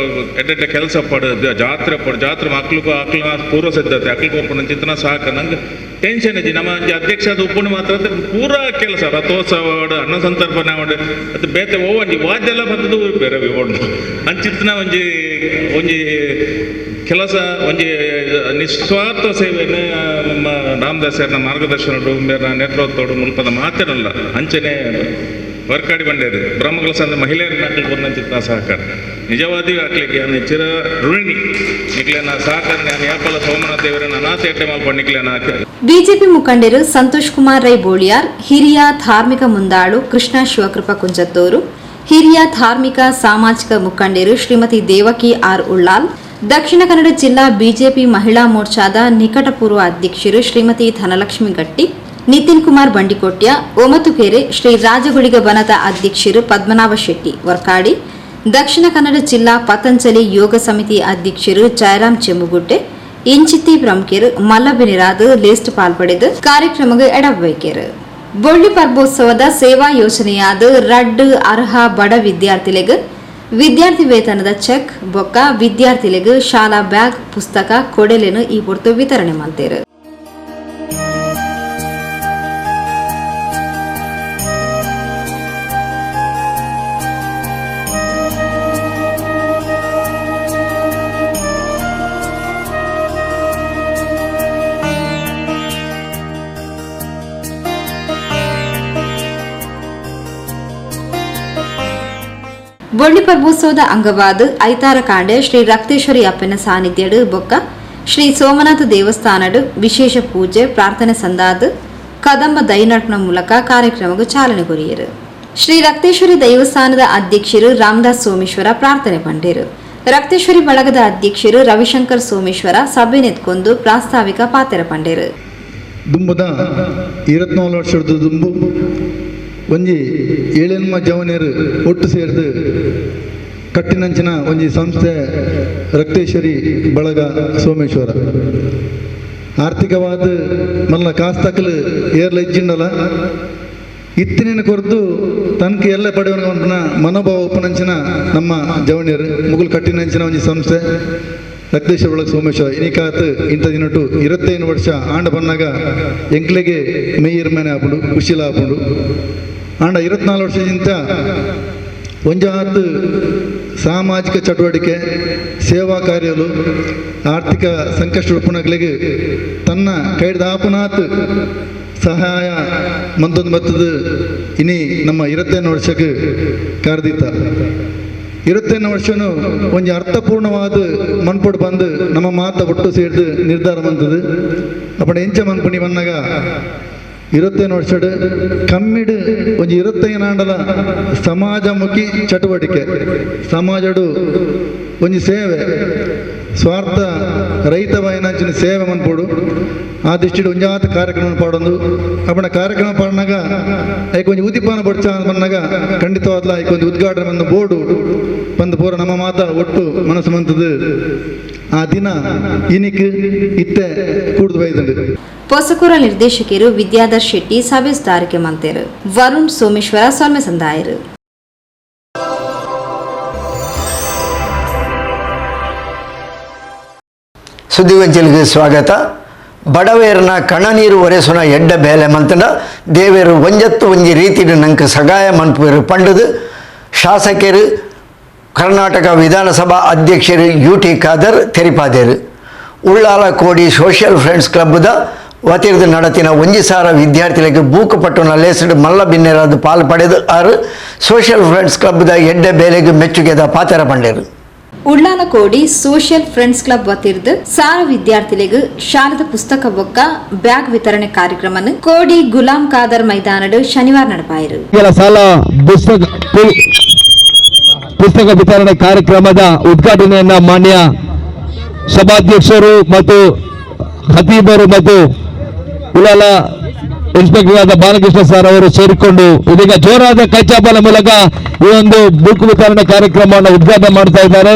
ಎಡ್ಡೆಡ್ಡೆ ಕೆಲಸ ಪಡು ಜಾತ್ರೆ ಪಡು ಜಾತ್ರೆ ಮಕ್ಳಿಗೂ ಅಕ್ಲ ಪೂರ್ವ ಸಿದ್ಧತೆ ಅಕ್ಲು ಕೊರ್ಪುನಂಚಿತ್ನ ಸಹಕಾರ ನಂಗೆ ಟೆನ್ಷನ್ ಇಜ್ಜಿ. ನಮ್ಮ ಅಧ್ಯಕ್ಷದ ಉಪ್ಪುಣಿ ಮಾತ್ರ ಪೂರಾ ಕೆಲಸ ರಥೋತ್ಸವ ಅನ್ನ ಸಂತರ್ಪಣೆ ಅದು ಬೇತೆ ಓವಂಜಿ ವಾದ್ಯ ಎಲ್ಲ ಬಂದದ್ದು ಬೇರೆ ಓಡ್ ಅಂಚಿತ್ನ ಒಂಜಿ ಒಂಜಿ ಕೆಲಸ ಒಂಜಿ ನಿಸ್ವಾರ್ಥ ಸೇವೆಯನ್ನು ನಮ್ಮ ರಾಮದಾಸರನ್ನ ಮಾರ್ಗದರ್ಶನಡು ಮೇರ ನೇತೃತ್ವಡು ಮುಲ್ಪದ ಮಾತೇನಲ್ಲ ಅಂಚನೆ ವರ್ಕಾಡಿ ಬಂಡೇರು ಬ್ರಹ್ಮಕಲಶ ಅಂದ್ರೆ ಮಹಿಳೆಯರ ಹಾಕ್ಲಿಕ್ಕೆ ಒಂದಂಚಿತ್ನ ಸಹಕಾರ ನಿಜವಾದಿಯೂ ಹಾಕ್ಲಿಕ್ಕೆ ನಾನು ಚಿರ ಋಣಿ ನಿಕ್ಲೇನ ಸಹಕಾರ ನಾನು ಯಾಪಲ ಸೋಮನಾಥ ದೇವರನ್ನ ಅನಾಥ ಎಟ್ಟೆ ಮಲ್ಪ ನಿಕ್ಲೇನ ಹಾಕಿ. ಬಿಜೆಪಿ ಮುಖಂಡರು ಸಂತೋಷ್ ಕುಮಾರ್ ರೈ ಬೋಳಿಯಾರ್, ಹಿರಿಯ ಧಾರ್ಮಿಕ ಮುಂದಾಳು ಕೃಷ್ಣ ಶಿವಕೃಪಾ ಕುಂಜತ್ತೂರು, ಹಿರಿಯ ಧಾರ್ಮಿಕ ಸಾಮಾಜಿಕ ಮುಖಂಡರು ಶ್ರೀಮತಿ ದೇವಕಿ ಆರ್ ಉಳ್ಳಾಲ್, ದಕ್ಷಿಣ ಕನ್ನಡ ಜಿಲ್ಲಾ ಬಿಜೆಪಿ ಮಹಿಳಾ ಮೋರ್ಚಾದ ನಿಕಟಪೂರ್ವ ಅಧ್ಯಕ್ಷರು ಶ್ರೀಮತಿ ಧನಲಕ್ಷ್ಮಿ ಗಟ್ಟಿ, ನಿತಿನ್ ಕುಮಾರ್ ಬಂಡಿಕೋಟ್ಯ, ಒಮತುಕೆರೆ ಶ್ರೀ ರಾಜಗುಳಿಗ ಬನದ ಅಧ್ಯಕ್ಷರು ಪದ್ಮನಾಭ ಶೆಟ್ಟಿ ವರ್ಕಾಡಿ, ದಕ್ಷಿಣ ಕನ್ನಡ ಜಿಲ್ಲಾ ಪತಂಜಲಿ ಯೋಗ ಸಮಿತಿ ಅಧ್ಯಕ್ಷರು ಜಯರಾಮ್ ಚೆಮ್ಮುಗುಡ್ಡೆ, ಇಂಚಿತ್ತಿ ಪ್ರಮುಖರು ಮಲ್ಲಬಿನಿರಾದ್ ಲೇಸ್ಟ್ ಪಾಲ್ಪಡೆದು ಕಾರ್ಯಕ್ರಮಕ್ಕೆ ಎಡವೈಕೆರು. ಬೊಳ್ಳಿ ಪರ್ಬೋತ್ಸವದ ಸೇವಾ ಯೋಜನೆಯಾದ ರಡ್ಡು ಅರ್ಹ ಬಡ ವಿದ್ಯಾರ್ಥಿಲೆಗ್ ವಿದ್ಯಾರ್ಥಿ ವೇತನದ ಚೆಕ್ ಬೊಕ್ಕ ವಿದ್ಯಾರ್ಥಿಲೆಗ್ ಶಾಲಾ ಬ್ಯಾಗ್ ಪುಸ್ತಕ ಕೊಡೆಲೆನು ಈ ಪೊರ್ತು ವಿತರಣೆ ಮಾಡ್ತೇರು. ಬೊಳ್ಳಿ ಪರ್ಬೋತ್ಸವದ ಅಂಗವಾದ ಐತಾರ ಕಾಂಡೆ ಶ್ರೀ ರಕ್ತೇಶ್ವರಿ ಅಪ್ಪನ ಸಾನ್ನಿಧ್ಯಡು ಬೊಕ್ಕ ಶ್ರೀ ಸೋಮನಾಥ ದೇವಸ್ಥಾನಡು ವಿಶೇಷ ಪೂಜೆ ಪ್ರಾರ್ಥನೆ ಸಂದಾದ ಕದಂಬ ದೈನಟ್ನ ಮೂಲಕ ಕಾರ್ಯಕ್ರಮಕ್ಕೆ ಚಾಲನೆ ಕೊರಿಯರು. ಶ್ರೀ ರಕ್ತೇಶ್ವರಿ ದೇವಸ್ಥಾನದ ಅಧ್ಯಕ್ಷರು ರಾಮದಾಸ್ ಸೋಮೇಶ್ವರ ಪ್ರಾರ್ಥನೆ ಪಂಡೇರು. ರಕ್ತೇಶ್ವರಿ ಬಳಗದ ಅಧ್ಯಕ್ಷರು ರವಿಶಂಕರ್ ಸೋಮೇಶ್ವರ ಸಭೆ ನೆತ್ಕೊಂಡು ಪ್ರಾಸ್ತಾವಿಕ ಪಾತ್ರ ಪಂಡೇರು. ದುಂಬುದ 24 ವರ್ಷದ ದುಂಬು ಒಂಜಿ ಏಳೆನ್ಮ ಜವನಿಯರು ಒಟ್ಟು ಸೇರಿದು ಕಟ್ಟಿನಂಚಿನ ಒಂಜಿ ಸಂಸ್ಥೆ ರಕ್ತೇಶ್ವರಿ ಬಳಗ ಸೋಮೇಶ್ವರ. ಆರ್ಥಿಕವಾದ ಮಲ್ಲ ಕಾಸ್ತಕಲು ಏರ್ಲ ಇಜ್ಜಿಂಡಲ ಇತ್ತಿನ ಕೊರದು ತನಕ ಎಲ್ಲ ಪಡೆಯುವ ಮನೋಭಾವ ಉಪನಂಚಿನ ನಮ್ಮ ಜವನಿಯರು ಮುಗುಲ್ ಕಟ್ಟಿನಂಚಿನ ಒಂಜಿ ಸಂಸ್ಥೆ ರಕ್ತೇಶ್ವರ ಬಳಗ ಸೋಮೇಶ್ವರ. ಇನಿಕಾತ್ ಇಂಥ ದಿನಟು 25 ವರ್ಷ ಆಂಡ ಬನ್ನಾಗ ಎಂಕ್ಲೆಗೆ ಮೇಯರ್ ಮನೆ ಆಪುಂಡು ಕುಶಿಲ ಆಪುಂಡು. ಆಂಡ 24 ವರ್ಷದಿಂದ ಒಂಜಾತ್ ಸಾಮಾಜಿಕ ಚಟುವಟಿಕೆ ಸೇವಾ ಕಾರ್ಯಗಳು ಆರ್ಥಿಕ ಸಂಕಷ್ಟ ಉಪನಗಳಿಗೆ ತನ್ನ ಕೈದಾಪನಾತ್ ಸಹಾಯ ಮಂತೊಂದು ಬರ್ತದ ಇನಿ ನಮ್ಮ 25 ವರ್ಷಕ್ಕೆ ಕಾರ್ದಿತ್ತ. 25 ವರ್ಷನೂ ಒಂಜಿ ಅರ್ಥಪೂರ್ಣವಾದ ಮನ್ಪೊಡು ಬಂದು ನಮ್ಮ ಮಾತ ಒಟ್ಟು ಸೇರಿದು ನಿರ್ಧಾರ ಬಂತದ್ದು. ಅಪ್ಪಣ ಎಂಚ ಮನ್ಪುಣಿ ಬಂದಾಗ 25 ವರ್ಷಡ್ ಕಮ್ಮಿಡು ಒಂಜಿ 25 ಆಂಡಲ ಸಮಾಜಮುಖಿ ಚಟುವಟಿಕೆ ಸಮಾಜಡು ಒಂಜಿ ಸೇವೆ ಸ್ವಾರ್ಥ ರೈತ ವಾಯನಾಂಚಿನ ಸೇವೆ ಮನ್ಪೋಡು ಆ ದೃಷ್ಟಿಡು ಒಂಜಾತ ಕಾರ್ಯಕ್ರಮ ಪಾಡೊಂದು ಅಪ್ಪಣ ಕಾರ್ಯಕ್ರಮ ಪಾಡಿನಾಗ ಐಕ್ ಒಂಜಿ ಉದ್ದೀಪನ ಬಡ್ಚ ಬಂದಾಗ ಖಂಡಿತವಾದ್ಲ ಐಕ್ ಒಂದು ಉದ್ಘಾಟನೆ ಬಂದು ಬೋರ್ಡು ಬಂದು ಪೂರ ನಮ್ಮ ಮಾತ ಒಟ್ಟು ಮನಸ್ಸು ಮಂತದ್ದು ಆ ದಿನ ಇನಿಕ್ ಇತ್ತೆ ಕೂಡ್ದು ಬೈದಂಡು. ಪೊಸಕೂರ ನಿರ್ದೇಶಕರು ವಿದ್ಯಾಧರ್ ಶೆಟ್ಟಿ ಸಭೆ ಸುಧಾರಿಕೆ ಮಂತೇರು ವರುಣ್ ಸೋಮೇಶ್ವರ ಸೊಲ್ಮೆ ಸಂದಾಯರು. ಸುದ್ದಿವಂಚಲಿಗೆ ಸ್ವಾಗತ. ಬಡವೇರ್ನ ಕಣನೀರು ಒರೆಸುನ ಎಡ್ಡ ಬೇಲೆ ಮಂತಂಡ ದೇವೇರು ಒಂಜತ್ತು ಒಂಜಿ ರೀತಿಡು ನಂಗೆ ಸಗಾಯ ಮನ್ಪುವೇರು ಪಂಡದು ಶಾಸಕರು ಕರ್ನಾಟಕ ವಿಧಾನಸಭಾ ಅಧ್ಯಕ್ಷರು ಯು.ಟಿ. ಖಾದರ್ ತೆರಿಪಾದೇರು. ಉಳ್ಳಾಲ ಕೋಡಿ ಸೋಷಿಯಲ್ ಫ್ರೆಂಡ್ಸ್ ಕ್ಲಬ್ದ ವತಿರ್ದು ನಡತಿನ ಒಂಜಿ ಸಾರ ವಿದ್ಯಾರ್ಥಿಗಳಿಗೆ ಬೂಕು ಪಟ್ಟುನ ಲೇಸಡು ಮಲ್ಲ ಬಿನ್ನೆರಾದ ಪಾಲು ಪಡೆದು ಆರು ಸೋಷಿಯಲ್ ಫ್ರೆಂಡ್ಸ್ ಕ್ಲಬ್ದ ಎಡ್ಡೆ ಬೇಲೆಗೆ ಮೆಚ್ಚುಗೆದ ಪಾತೆರ ಪಂಡೇರು. Ullal Kodi social friends club ವತಿರ್ದು ಸಾರ ವಿದ್ಯಾರ್ಥಿಲೆಗ್ ಶಾಲದ ಪುಸ್ತಕ ಬೊಕ್ಕ ಬ್ಯಾಗ್ ವಿತರಣೆ ಕಾರ್ಯಕ್ರಮನ್ ಕೋಡಿ ಗುಲಾಂ ಖಾದರ್ ಮೈದಾನಡ್ ಶನಿವಾರ ನಡಪಾಯಿರು. ಪುಸ್ತಕ ವಿತರಣೆ ಕಾರ್ಯಕ್ರಮದ ಉದ್ಘಾಟನೆಯನ್ನ ಮಾನ್ಯ ಸಭಾಧ್ಯಕ್ಷರು ಮತ್ತು ಖತೀಬರು ಮತ್ತು ಉಳ್ಳಾಲ ಇನ್ಸ್ಪೆಕ್ಟರ್ ಆದ ಬಾಲಕೃಷ್ಣ ಸರ್ ಅವರು ಸೇರಿಕೊಂಡು ಇದೀಗ ಜೋರಾದ ಕೈಚಾಪಲ ಮೂಲಕ ಈ ಒಂದು ಬುಕ್ ವಿತರಣೆ ಕಾರ್ಯಕ್ರಮವನ್ನು ಉದ್ಘಾಟನೆ ಮಾಡ್ತಾ ಇದ್ದಾರೆ.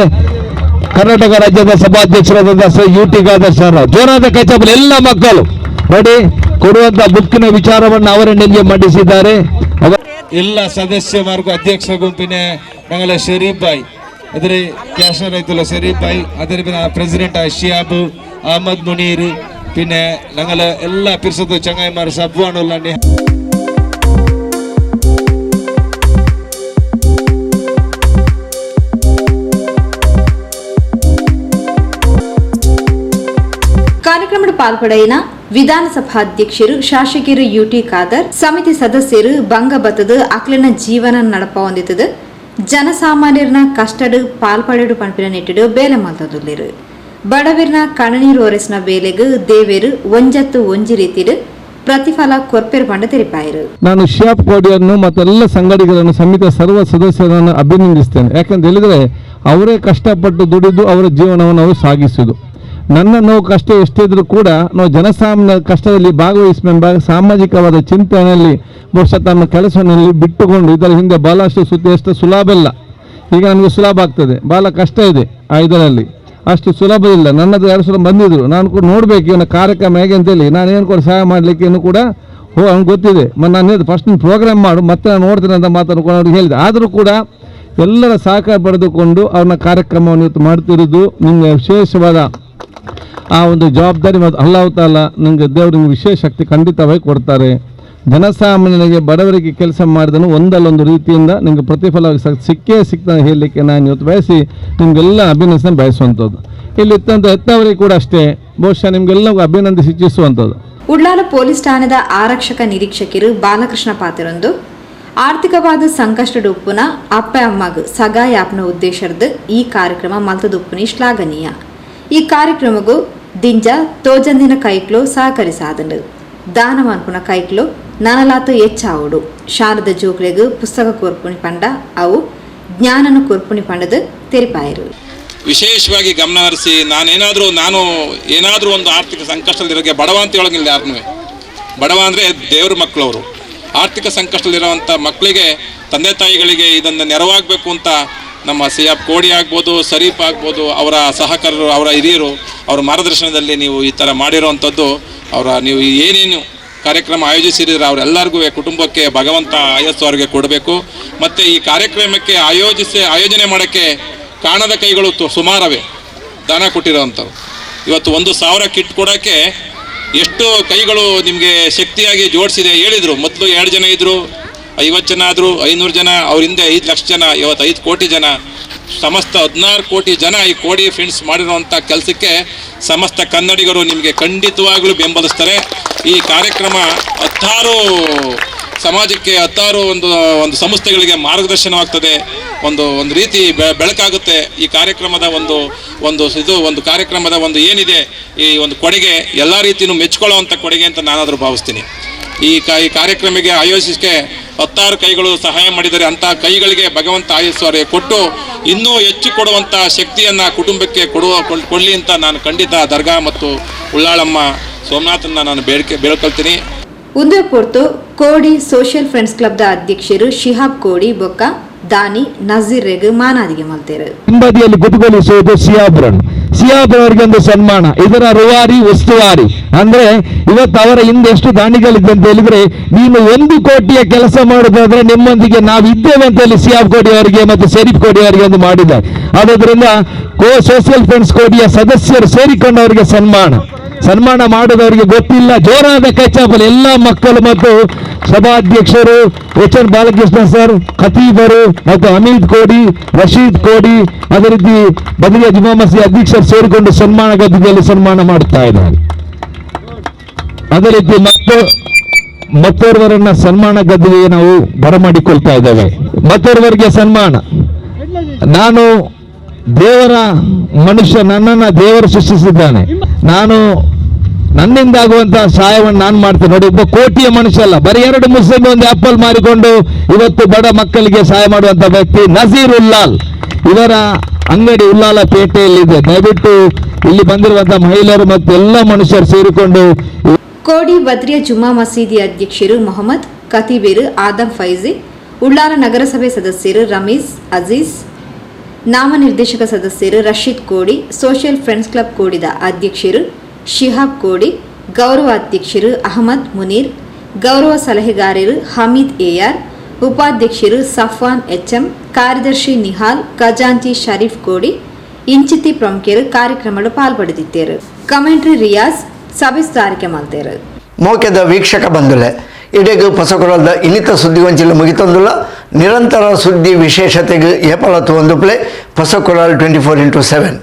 ಕರ್ನಾಟಕ ರಾಜ್ಯದ ಸಭಾಧ್ಯಕ್ಷರಾದಂತಹ sir U T Khader sir ಜೋರಾದ ಕೈಚಾಪಲ ಎಲ್ಲ ಮಕ್ಕಳು ನೋಡಿ ಕೊಡುವಂತಹ ಬುಕ್ಕಿನ ವಿಚಾರವನ್ನು ಅವರೇ ನಿಮಗೆ ಮಂಡಿಸಿದ್ದಾರೆ. ಎಲ್ಲ ಸದಸ್ಯ ಮಾರ್ಗ ಅಧ್ಯಕ್ಷ ಗುಂಪಿನ ನಂಗಲ ಶರೀಫ್ ಬಾಯ್ ಅದರ ಕ್ಯಾಶರ್ ಆಯ್ತಲ್ಲ ಶರೀಫ್ ಬಾಯ್, ಅದರ ಪ್ರೆಸಿಡೆಂಟ್ ಶಿಯಾಬ್ ಅಹಮದ್ ಮುನೀರ್, പിന്നെ ഞങ്ങള് എല്ലാ പിർസത്തു ചങ്ങായിമാർ സബ്വാണുള്ള ಕಾರ್ಯಕ್ರಮದ ಪಾಲ್ಪಡೆಯಿನ ವಿಧಾನಸಭಾಧ್ಯಕ್ಷರು ಶಾಸಕರು ಯುಟಿ ಖಾದರ್, ಸಮಿತಿ ಸದಸ್ಯರು ಬಂಗ ಬತ್ತದು ಅಕ್ಲನ ಜೀವನ ನಡಪ ಹೊಂದಿತ್ತದು ಜನಸಾಮಾನ್ಯರನ ಕಷ್ಟಡು ಪಾಲ್ಪಡೆಡು ಪಂಪಿನ ನೆಟ್ಟಿಡು ಬೇಲೆ ಮಲ್ತದುಲ್ಲೇರು. ಬಡವಿರ್ನ ಕಣನೀರು ಒರೆಸಿನ ಬೇಲೆಗು ದೇವೇರು ಒಂಜತ್ತು ಒಂಜಿ ರೀತಿಡು ಪ್ರತಿಫಲ ಕೊರ್ಪೆರ್ ಪಂಡ ತೆರಿಪಾಯರು. ನಾನು ಶಿಯಾಬ್ ಕೋಡಿಯನ್ನು ಮತ್ತೆಲ್ಲ ಸಂಘಟಕರನ್ನು ಸಮಿತಿಯ ಸರ್ವ ಸದಸ್ಯರನ್ನು ಅಭಿನಂದಿಸ್ತೇನೆ. ಯಾಕಂತ ಹೇಳಿದರೆ ಅವರೇ ಕಷ್ಟಪಟ್ಟು ದುಡಿದು ಅವರ ಜೀವನವನ್ನು ಅವರು ಸಾಗಿಸುವುದು. ನನ್ನ ನೋವು ಕಷ್ಟ ಎಷ್ಟಿದ್ರೂ ಕೂಡ ನಾವು ಜನಸಾಮಾನ್ಯ ಕಷ್ಟದಲ್ಲಿ ಭಾಗವಹಿಸಬೇಕೆಂಬ ಸಾಮಾಜಿಕವಾದ ಚಿಂತನೆಯಲ್ಲಿ ಬಹುಶಃ ತಮ್ಮ ಕೆಲಸವನ್ನು ಬಿಟ್ಟುಕೊಂಡು ಇದರ ಹಿಂದೆ ಬಹಳಷ್ಟು ಸುದ್ದಿ ಅಷ್ಟು ಸುಲಭ ಇಲ್ಲ. ಈಗ ನನಗೆ ಸುಲಭ ಆಗ್ತದೆ, ಬಹಳ ಕಷ್ಟ ಇದೆ ಆ ಇದರಲ್ಲಿ, ಅಷ್ಟು ಸುಲಭ ಇಲ್ಲ. ನನ್ನದು 2 ಸಲ ಬಂದಿದ್ದರು, ನಾನು ಕೂಡ ನೋಡಬೇಕು ಇವನ ಕಾರ್ಯಕ್ರಮ ಹೇಗೆ ಅಂತೇಳಿ. ನಾನು ಏನು ಕೂಡ ಸಹಾಯ ಮಾಡಲಿಕ್ಕೆ ಏನು ಕೂಡ ಅವ್ನಿಗೆ ಗೊತ್ತಿದೆ. ಮತ್ತು ನಾನು ಹೇಳಿದೆ ಫಸ್ಟ್ ನೀನು ಪ್ರೋಗ್ರಾಮ್ ಮಾಡು, ಮತ್ತೆ ನಾನು ನೋಡ್ತೇನೆ ಅಂತ ಮಾತನ್ನು ಕೂಡ ಅವ್ರಿಗೆ ಹೇಳಿದೆ. ಆದರೂ ಕೂಡ ಎಲ್ಲರ ಸಹಕಾರ ಪಡೆದುಕೊಂಡು ಅವ್ರನ್ನ ಕಾರ್ಯಕ್ರಮವನ್ನು ಇವತ್ತು ಮಾಡ್ತಿರೋದು ನಿಮಗೆ ವಿಶೇಷವಾದ ಆ ಒಂದು ಜವಾಬ್ದಾರಿ ಮತ್ತು ಅಲ್ಲಾಹ್ ತಾಲ ನಿಮಗೆ ದೇವರು ನಿಮಗೆ ವಿಶೇಷ ಶಕ್ತಿ ಖಂಡಿತವಾಗಿ ಕೊಡ್ತಾರೆ. ಜನಸಾಮಾನ್ಯರಿಗೆ ಬಡವರಿಗೆ ಕೆಲಸ ಮಾಡಿದನು ಒಂದಲ್ಲೊಂದು ರೀತಿಯಿಂದ ನಿಮಗೆ ಪ್ರತಿಫಲ ಸಿಕ್ಕೇ ಸಿಗ್ತಾನೆ ಹೇಳಲಿಕ್ಕೆ ನಾನು ಇವತ್ತು ಬಯಸಿ ನಿಮಗೆಲ್ಲ ಅಭಿನಂದನೆ ಬಯಸುವಂಥದ್ದು. ಇಲ್ಲಿ ಇತ್ತಂತ ಹೆತ್ತವರಿಗೆ ಕೂಡ ಅಷ್ಟೇ ಬಹುಶಃ ನಿಮಗೆಲ್ಲವೂ ಅಭಿನಂದಿಸಿ ಇಚ್ಛಿಸುವಂಥದ್ದು. ಉಳ್ಳಾಲ ಪೊಲೀಸ್ ಠಾಣೆದ ಆರಕ್ಷಕ ನಿರೀಕ್ಷಕರು ಬಾಲಕೃಷ್ಣ ಪಾತ್ರರೊಂದು ಆರ್ಥಿಕವಾದ ಸಂಕಷ್ಟಡುಪ್ಪುನ ಅಪ್ಪ ಅಮ್ಮಗ್ ಸಗಾಯಾಪ್ನ ಉದ್ದೇಶದ ಈ ಕಾರ್ಯಕ್ರಮ ಮಲ್ತದುಪ್ಪುನಿ ಶ್ಲಾಘನೀಯ. ಈ ಕಾರ್ಯಕ್ರಮಗೂ ದಿಂಜ ತೋಜಂದಿನ ಕೈಕ್ಲು ಸಹಕರಿಸಾದನು ದಾನ ಮನ್ಪುನ ಕೈಕ್ಲು ನನಲಾತು ಹೆಚ್ಚಾವುಡು. ಶಾರದ ಜೋಕ್ಲೆಗ್ ಪುಸ್ತಕ ಕೊರ್ಪುಣಿ ಪಂಡ ಅವು ಜ್ಞಾನನ ಕೊರ್ಪುಣಿ ಪಂಡದು ತೆರಿಪಾಯರು. ವಿಶೇಷವಾಗಿ ಗಮನ ಹರಿಸಿ ನಾನು ಏನಾದರೂ ಒಂದು ಆರ್ಥಿಕ ಸಂಕಷ್ಟದಲ್ಲಿರೋಕ್ಕೆ ಬಡವ ಅಂತ ಹೇಳೋಂಗಿಲ್ಲ ಯಾರನ್ನೂ. ಬಡವ ಅಂದರೆ ದೇವ್ರ ಮಕ್ಕಳವರು. ಆರ್ಥಿಕ ಸಂಕಷ್ಟದಲ್ಲಿರುವಂಥ ಮಕ್ಕಳಿಗೆ ತಂದೆ ತಾಯಿಗಳಿಗೆ ಇದನ್ನು ನೆರವಾಗಬೇಕು ಅಂತ ನಮ್ಮ ಸಿಯಾಬ್ ಕೋಡಿ ಆಗ್ಬೋದು, ಶರೀಫ್ ಆಗ್ಬೋದು, ಅವರ ಸಹಕಾರರು, ಅವರ ಹಿರಿಯರು, ಅವರ ಮಾರ್ಗದರ್ಶನದಲ್ಲಿ ನೀವು ಈ ಥರ ಮಾಡಿರೋವಂಥದ್ದು, ಅವರ ನೀವು ಏನೇನು ಕಾರ್ಯಕ್ರಮ ಆಯೋಜಿಸಿದ್ರೆ ಅವರೆಲ್ಲರಿಗೂ ಕುಟುಂಬಕ್ಕೆ ಭಗವಂತ ಆಯಸ್ಸು ಅವರಿಗೆ ಕೊಡಬೇಕು. ಮತ್ತು ಈ ಕಾರ್ಯಕ್ರಮಕ್ಕೆ ಆಯೋಜನೆ ಮಾಡೋಕ್ಕೆ ಕಾಣದ ಕೈಗಳು ಸುಮಾರವೆ ದಾನ ಕೊಟ್ಟಿರೋವಂಥವ್ರು. ಇವತ್ತು 1000 ಕಿಟ್ ಕೊಡೋಕ್ಕೆ ಎಷ್ಟು ಕೈಗಳು ನಿಮಗೆ ಶಕ್ತಿಯಾಗಿ ಜೋಡಿಸಿದೆ ಹೇಳಿದರು. ಮೊದಲು 2 ಜನ ಇದ್ದರು, 50 ಜನ ಆದರು, 500 ಜನ, ಅವ್ರ ಹಿಂದೆ 5 ಲಕ್ಷ ಜನ, ಇವತ್ತು 5 ಕೋಟಿ ಜನ, ಸಮಸ್ತ 16 ಕೋಟಿ ಜನ ಈ ಕೋಡಿ ಫ್ರೆಂಡ್ಸ್ ಮಾಡಿರುವಂಥ ಕೆಲಸಕ್ಕೆ ಸಮಸ್ತ ಕನ್ನಡಿಗರು ನಿಮಗೆ ಖಂಡಿತವಾಗಲೂ ಬೆಂಬಲಿಸ್ತಾರೆ. ಈ ಕಾರ್ಯಕ್ರಮ 10 ಸಮಾಜಕ್ಕೆ, 10 ಒಂದು ಒಂದು ಸಂಸ್ಥೆಗಳಿಗೆ ಮಾರ್ಗದರ್ಶನವಾಗ್ತದೆ, ಒಂದು ಒಂದು ರೀತಿ ಬೆಳಕಾಗುತ್ತೆ. ಈ ಕಾರ್ಯಕ್ರಮದ ಒಂದು ಒಂದು ಇದು ಒಂದು ಕಾರ್ಯಕ್ರಮದ ಒಂದು ಏನಿದೆ ಈ ಒಂದು ಕೊಡುಗೆ ಎಲ್ಲ ರೀತಿಯೂ ಮೆಚ್ಕೊಳ್ಳೋವಂಥ ಕೊಡುಗೆ ಅಂತ ನಾನಾದರೂ ಭಾವಿಸ್ತೀನಿ. ಈ ಕಾರ್ಯಕ್ರಮಕ್ಕೆ ಆಯೋಜಿಸಕ್ಕೆ 10 ಕೈಗಳು ಸಹಾಯ ಮಾಡಿದರೆ ಅಂಥ ಕೈಗಳಿಗೆ ಭಗವಂತ ಆಯಸ್ಸು ಅವರಿಗೆ ಕೊಟ್ಟು ಇನ್ನೂ ಹೆಚ್ಚು ಕೊಡುವಂಥ ಶಕ್ತಿಯನ್ನು ಕುಟುಂಬಕ್ಕೆ ಕೊಡಲಿ ಅಂತ ನಾನು ಖಂಡಿತ ದರ್ಗಾ ಮತ್ತು ಉಳ್ಳಾಳಮ್ಮ ಸೋಮನಾಥನ್ನ ನಾನು ಬೇಡ್ಕೊಳ್ತೀನಿ. ಉಂದೇ ಪೊರ್ತು ಕೋಡಿ ಸೋಷಿಯಲ್ ಫ್ರೆಂಡ್ಸ್ ಕ್ಲಬ್ದ ಅಧ್ಯಕ್ಷರು ಶಿಹಾಬ್ ಕೋಡಿ ಬೊಕ್ಕ ದಾನಿ ನಜೀರ್ ರೆಗ್ ಮಾನಾದಿಗೆ ಮಲ್ತೇರು. ಹಿಂಬದಿಯಲ್ಲಿ ಗುಟುಗೊಳಿಸುವುದು ಸಿಯಾಬ್ರನ್ನು, ಸಿಯಾಬ್ ಅವರಿಗೆ ಒಂದು ಸನ್ಮಾನ. ಇದರ ರೂವಾರಿ ಉಸ್ತುವಾರಿ ಅಂದ್ರೆ ಇವತ್ತು ಅವರ ಹಿಂದೆ ಎಷ್ಟು ದಾನಿಗಳಿದ್ದಂತ ಹೇಳಿದ್ರೆ, ನೀನು 1 ಕೋಟಿಯ ಕೆಲಸ ಮಾಡುವುದಾದ್ರೆ ನಿಮ್ಮೊಂದಿಗೆ ನಾವು ಇದ್ದೇವೆ ಅಂತ ಹೇಳಿ ಸಿಯಾಬ್ ಕೋಡಿ ಅವರಿಗೆ ಮತ್ತು ಶರೀಫ್ ಕೋಡಿ ಅವರಿಗೆ ಒಂದು ಮಾಡಿದ್ದಾರೆ. ಆದುದರಿಂದ ಸೋಷಿಯಲ್ ಫ್ರೆಂಡ್ಸ್ ಕೋಡಿಯ ಸದಸ್ಯರು ಸೇರಿಕೊಂಡು ಅವರಿಗೆ ಸನ್ಮಾನ ಮಾಡೋದವರಿಗೆ ಗೊತ್ತಿಲ್ಲ. ಜೋರಾದ ಕೈಚಾಪಲ್ ಎಲ್ಲ ಮಕ್ಕಳು ಮತ್ತು ಸಭಾಧ್ಯಕ್ಷರು H N Balakrishna sir, ಖತೀಬರು ಮತ್ತು ಅಮೀದ್ ಕೋಡಿ, ರಶೀದ್ ಕೋಡಿ, ಅದೇ ರೀತಿ ಬದಲಿಯ ಜುಮಾ ಮಸೀದಿ ಅಧ್ಯಕ್ಷರು ಸೇರಿಕೊಂಡು ಸನ್ಮಾನ ಗದ್ದಿಗೆಯಲ್ಲಿ ಸನ್ಮಾನ ಮಾಡುತ್ತಾ ಇದ್ದಾರೆ. ಅದೇ ರೀತಿ ಮತ್ತೋರ್ವರನ್ನ ಸನ್ಮಾನ ಗದ್ದಿಗೆ ನಾವು ಬರಮಾಡಿಕೊಳ್ತಾ ಇದ್ದೇವೆ. ಮತ್ತೋರ್ವರಿಗೆ ಸನ್ಮಾನ ನಾನು ದೇವರ ಮನುಷ್ಯ ನನ್ನನ್ನು ದೇವರು ಸೃಷ್ಟಿಸಿದ್ದಾನೆ. ನಾನು ನನ್ನಿಂದಾಗುವಂತಹ ಸಹಾಯವನ್ನು ನಾನು ಮಾಡ್ತೇನೆ. ನೋಡಿ, ಒಬ್ಬ ಕೋಟಿಯ ಮನುಷ್ಯ ಅಲ್ಲ, ಬರೀ 2 ಮುಸ್ಲಿಂ ಒಂದು ಆಪಲ್ ಮಾರಿಕೊಂಡು ಇವತ್ತು ಬಡ ಮಕ್ಕಳಿಗೆ ಸಹಾಯ ಮಾಡುವಂತಹ ವ್ಯಕ್ತಿ ನಜೀರ್ ಉಲ್ಲಾಲ್. ಇವರ ಅಂಗಡಿ ಉಲ್ಲಾಲ ಪೇಟೆಯಲ್ಲಿದೆ. ದಯವಿಟ್ಟು ಇಲ್ಲಿ ಬಂದಿರುವಂತಹ ಮಹಿಳೆಯರು ಮತ್ತು ಎಲ್ಲ ಮನುಷ್ಯರು ಸೇರಿಕೊಂಡು. ಕೋಡಿ ಬದ್ರಿಯ ಜುಮ್ಮಾ ಮಸೀದಿ ಅಧ್ಯಕ್ಷರು ಮೊಹಮ್ಮದ್ ಖತೀಬೇರು ಆದಂ ಫೈಜಿ, ಉಳ್ಳಾಲ ನಗರಸಭೆ ಸದಸ್ಯರು ರಮೀಸ್ ಅಜೀಜ್, ನಾಮನಿರ್ದೇಶಕ ಸದಸ್ಯರು ರಶೀದ್ ಕೋಡಿ, ಸೋಷಿಯಲ್ ಫ್ರೆಂಡ್ಸ್ ಕ್ಲಬ್ ಕೋಡಿದ ಅಧ್ಯಕ್ಷರು ಶಿಹಾಬ್ ಕೋಡಿ, ಗೌರವ ಅಧ್ಯಕ್ಷರು ಅಹಮದ್ ಮುನೀರ್, ಗೌರವ ಸಲಹೆಗಾರರು ಹಮೀದ್ ಎಆರ್, ಉಪಾಧ್ಯಕ್ಷರು ಸಫ್ವಾನ್ ಎಚ್ಎಂ, ಕಾರ್ಯದರ್ಶಿ ನಿಹಾಲ್, ಖಜಾಂಚಿ ಶರೀಫ್ ಕೋಡಿ ಇಂಚಿತಿ ಪ್ರಮುಖರು ಕಾರ್ಯಕ್ರಮಗಳು ಪಾಲ್ಪಡೆದಿದ್ದರು. ಕಮೆಂಟ್ರಿ ರಿಯಾಜ್ ಸಭೆ ಸುಧಾರಿಕೆ ಮಾಡ್ತಾರೆ. ಮೋಕೆದ ವೀಕ್ಷಕ ಬಂಧುಲೆ, ಇಡೆಗು ಪಸಕೊರಲ್ದ ಇನ್ನಿತ ಸುದ್ದಿಗೊಂಚಿಲು ಮುಗಿತಂದುಲ್ಲ. ನಿರಂತರ ಸುದ್ದಿ ವಿಶೇಷತೆಗೆ ಏಪಲತ್ತು ಒಂದು ಪ್ಲೇ ಪಸಕೊರಲ್ 24x7.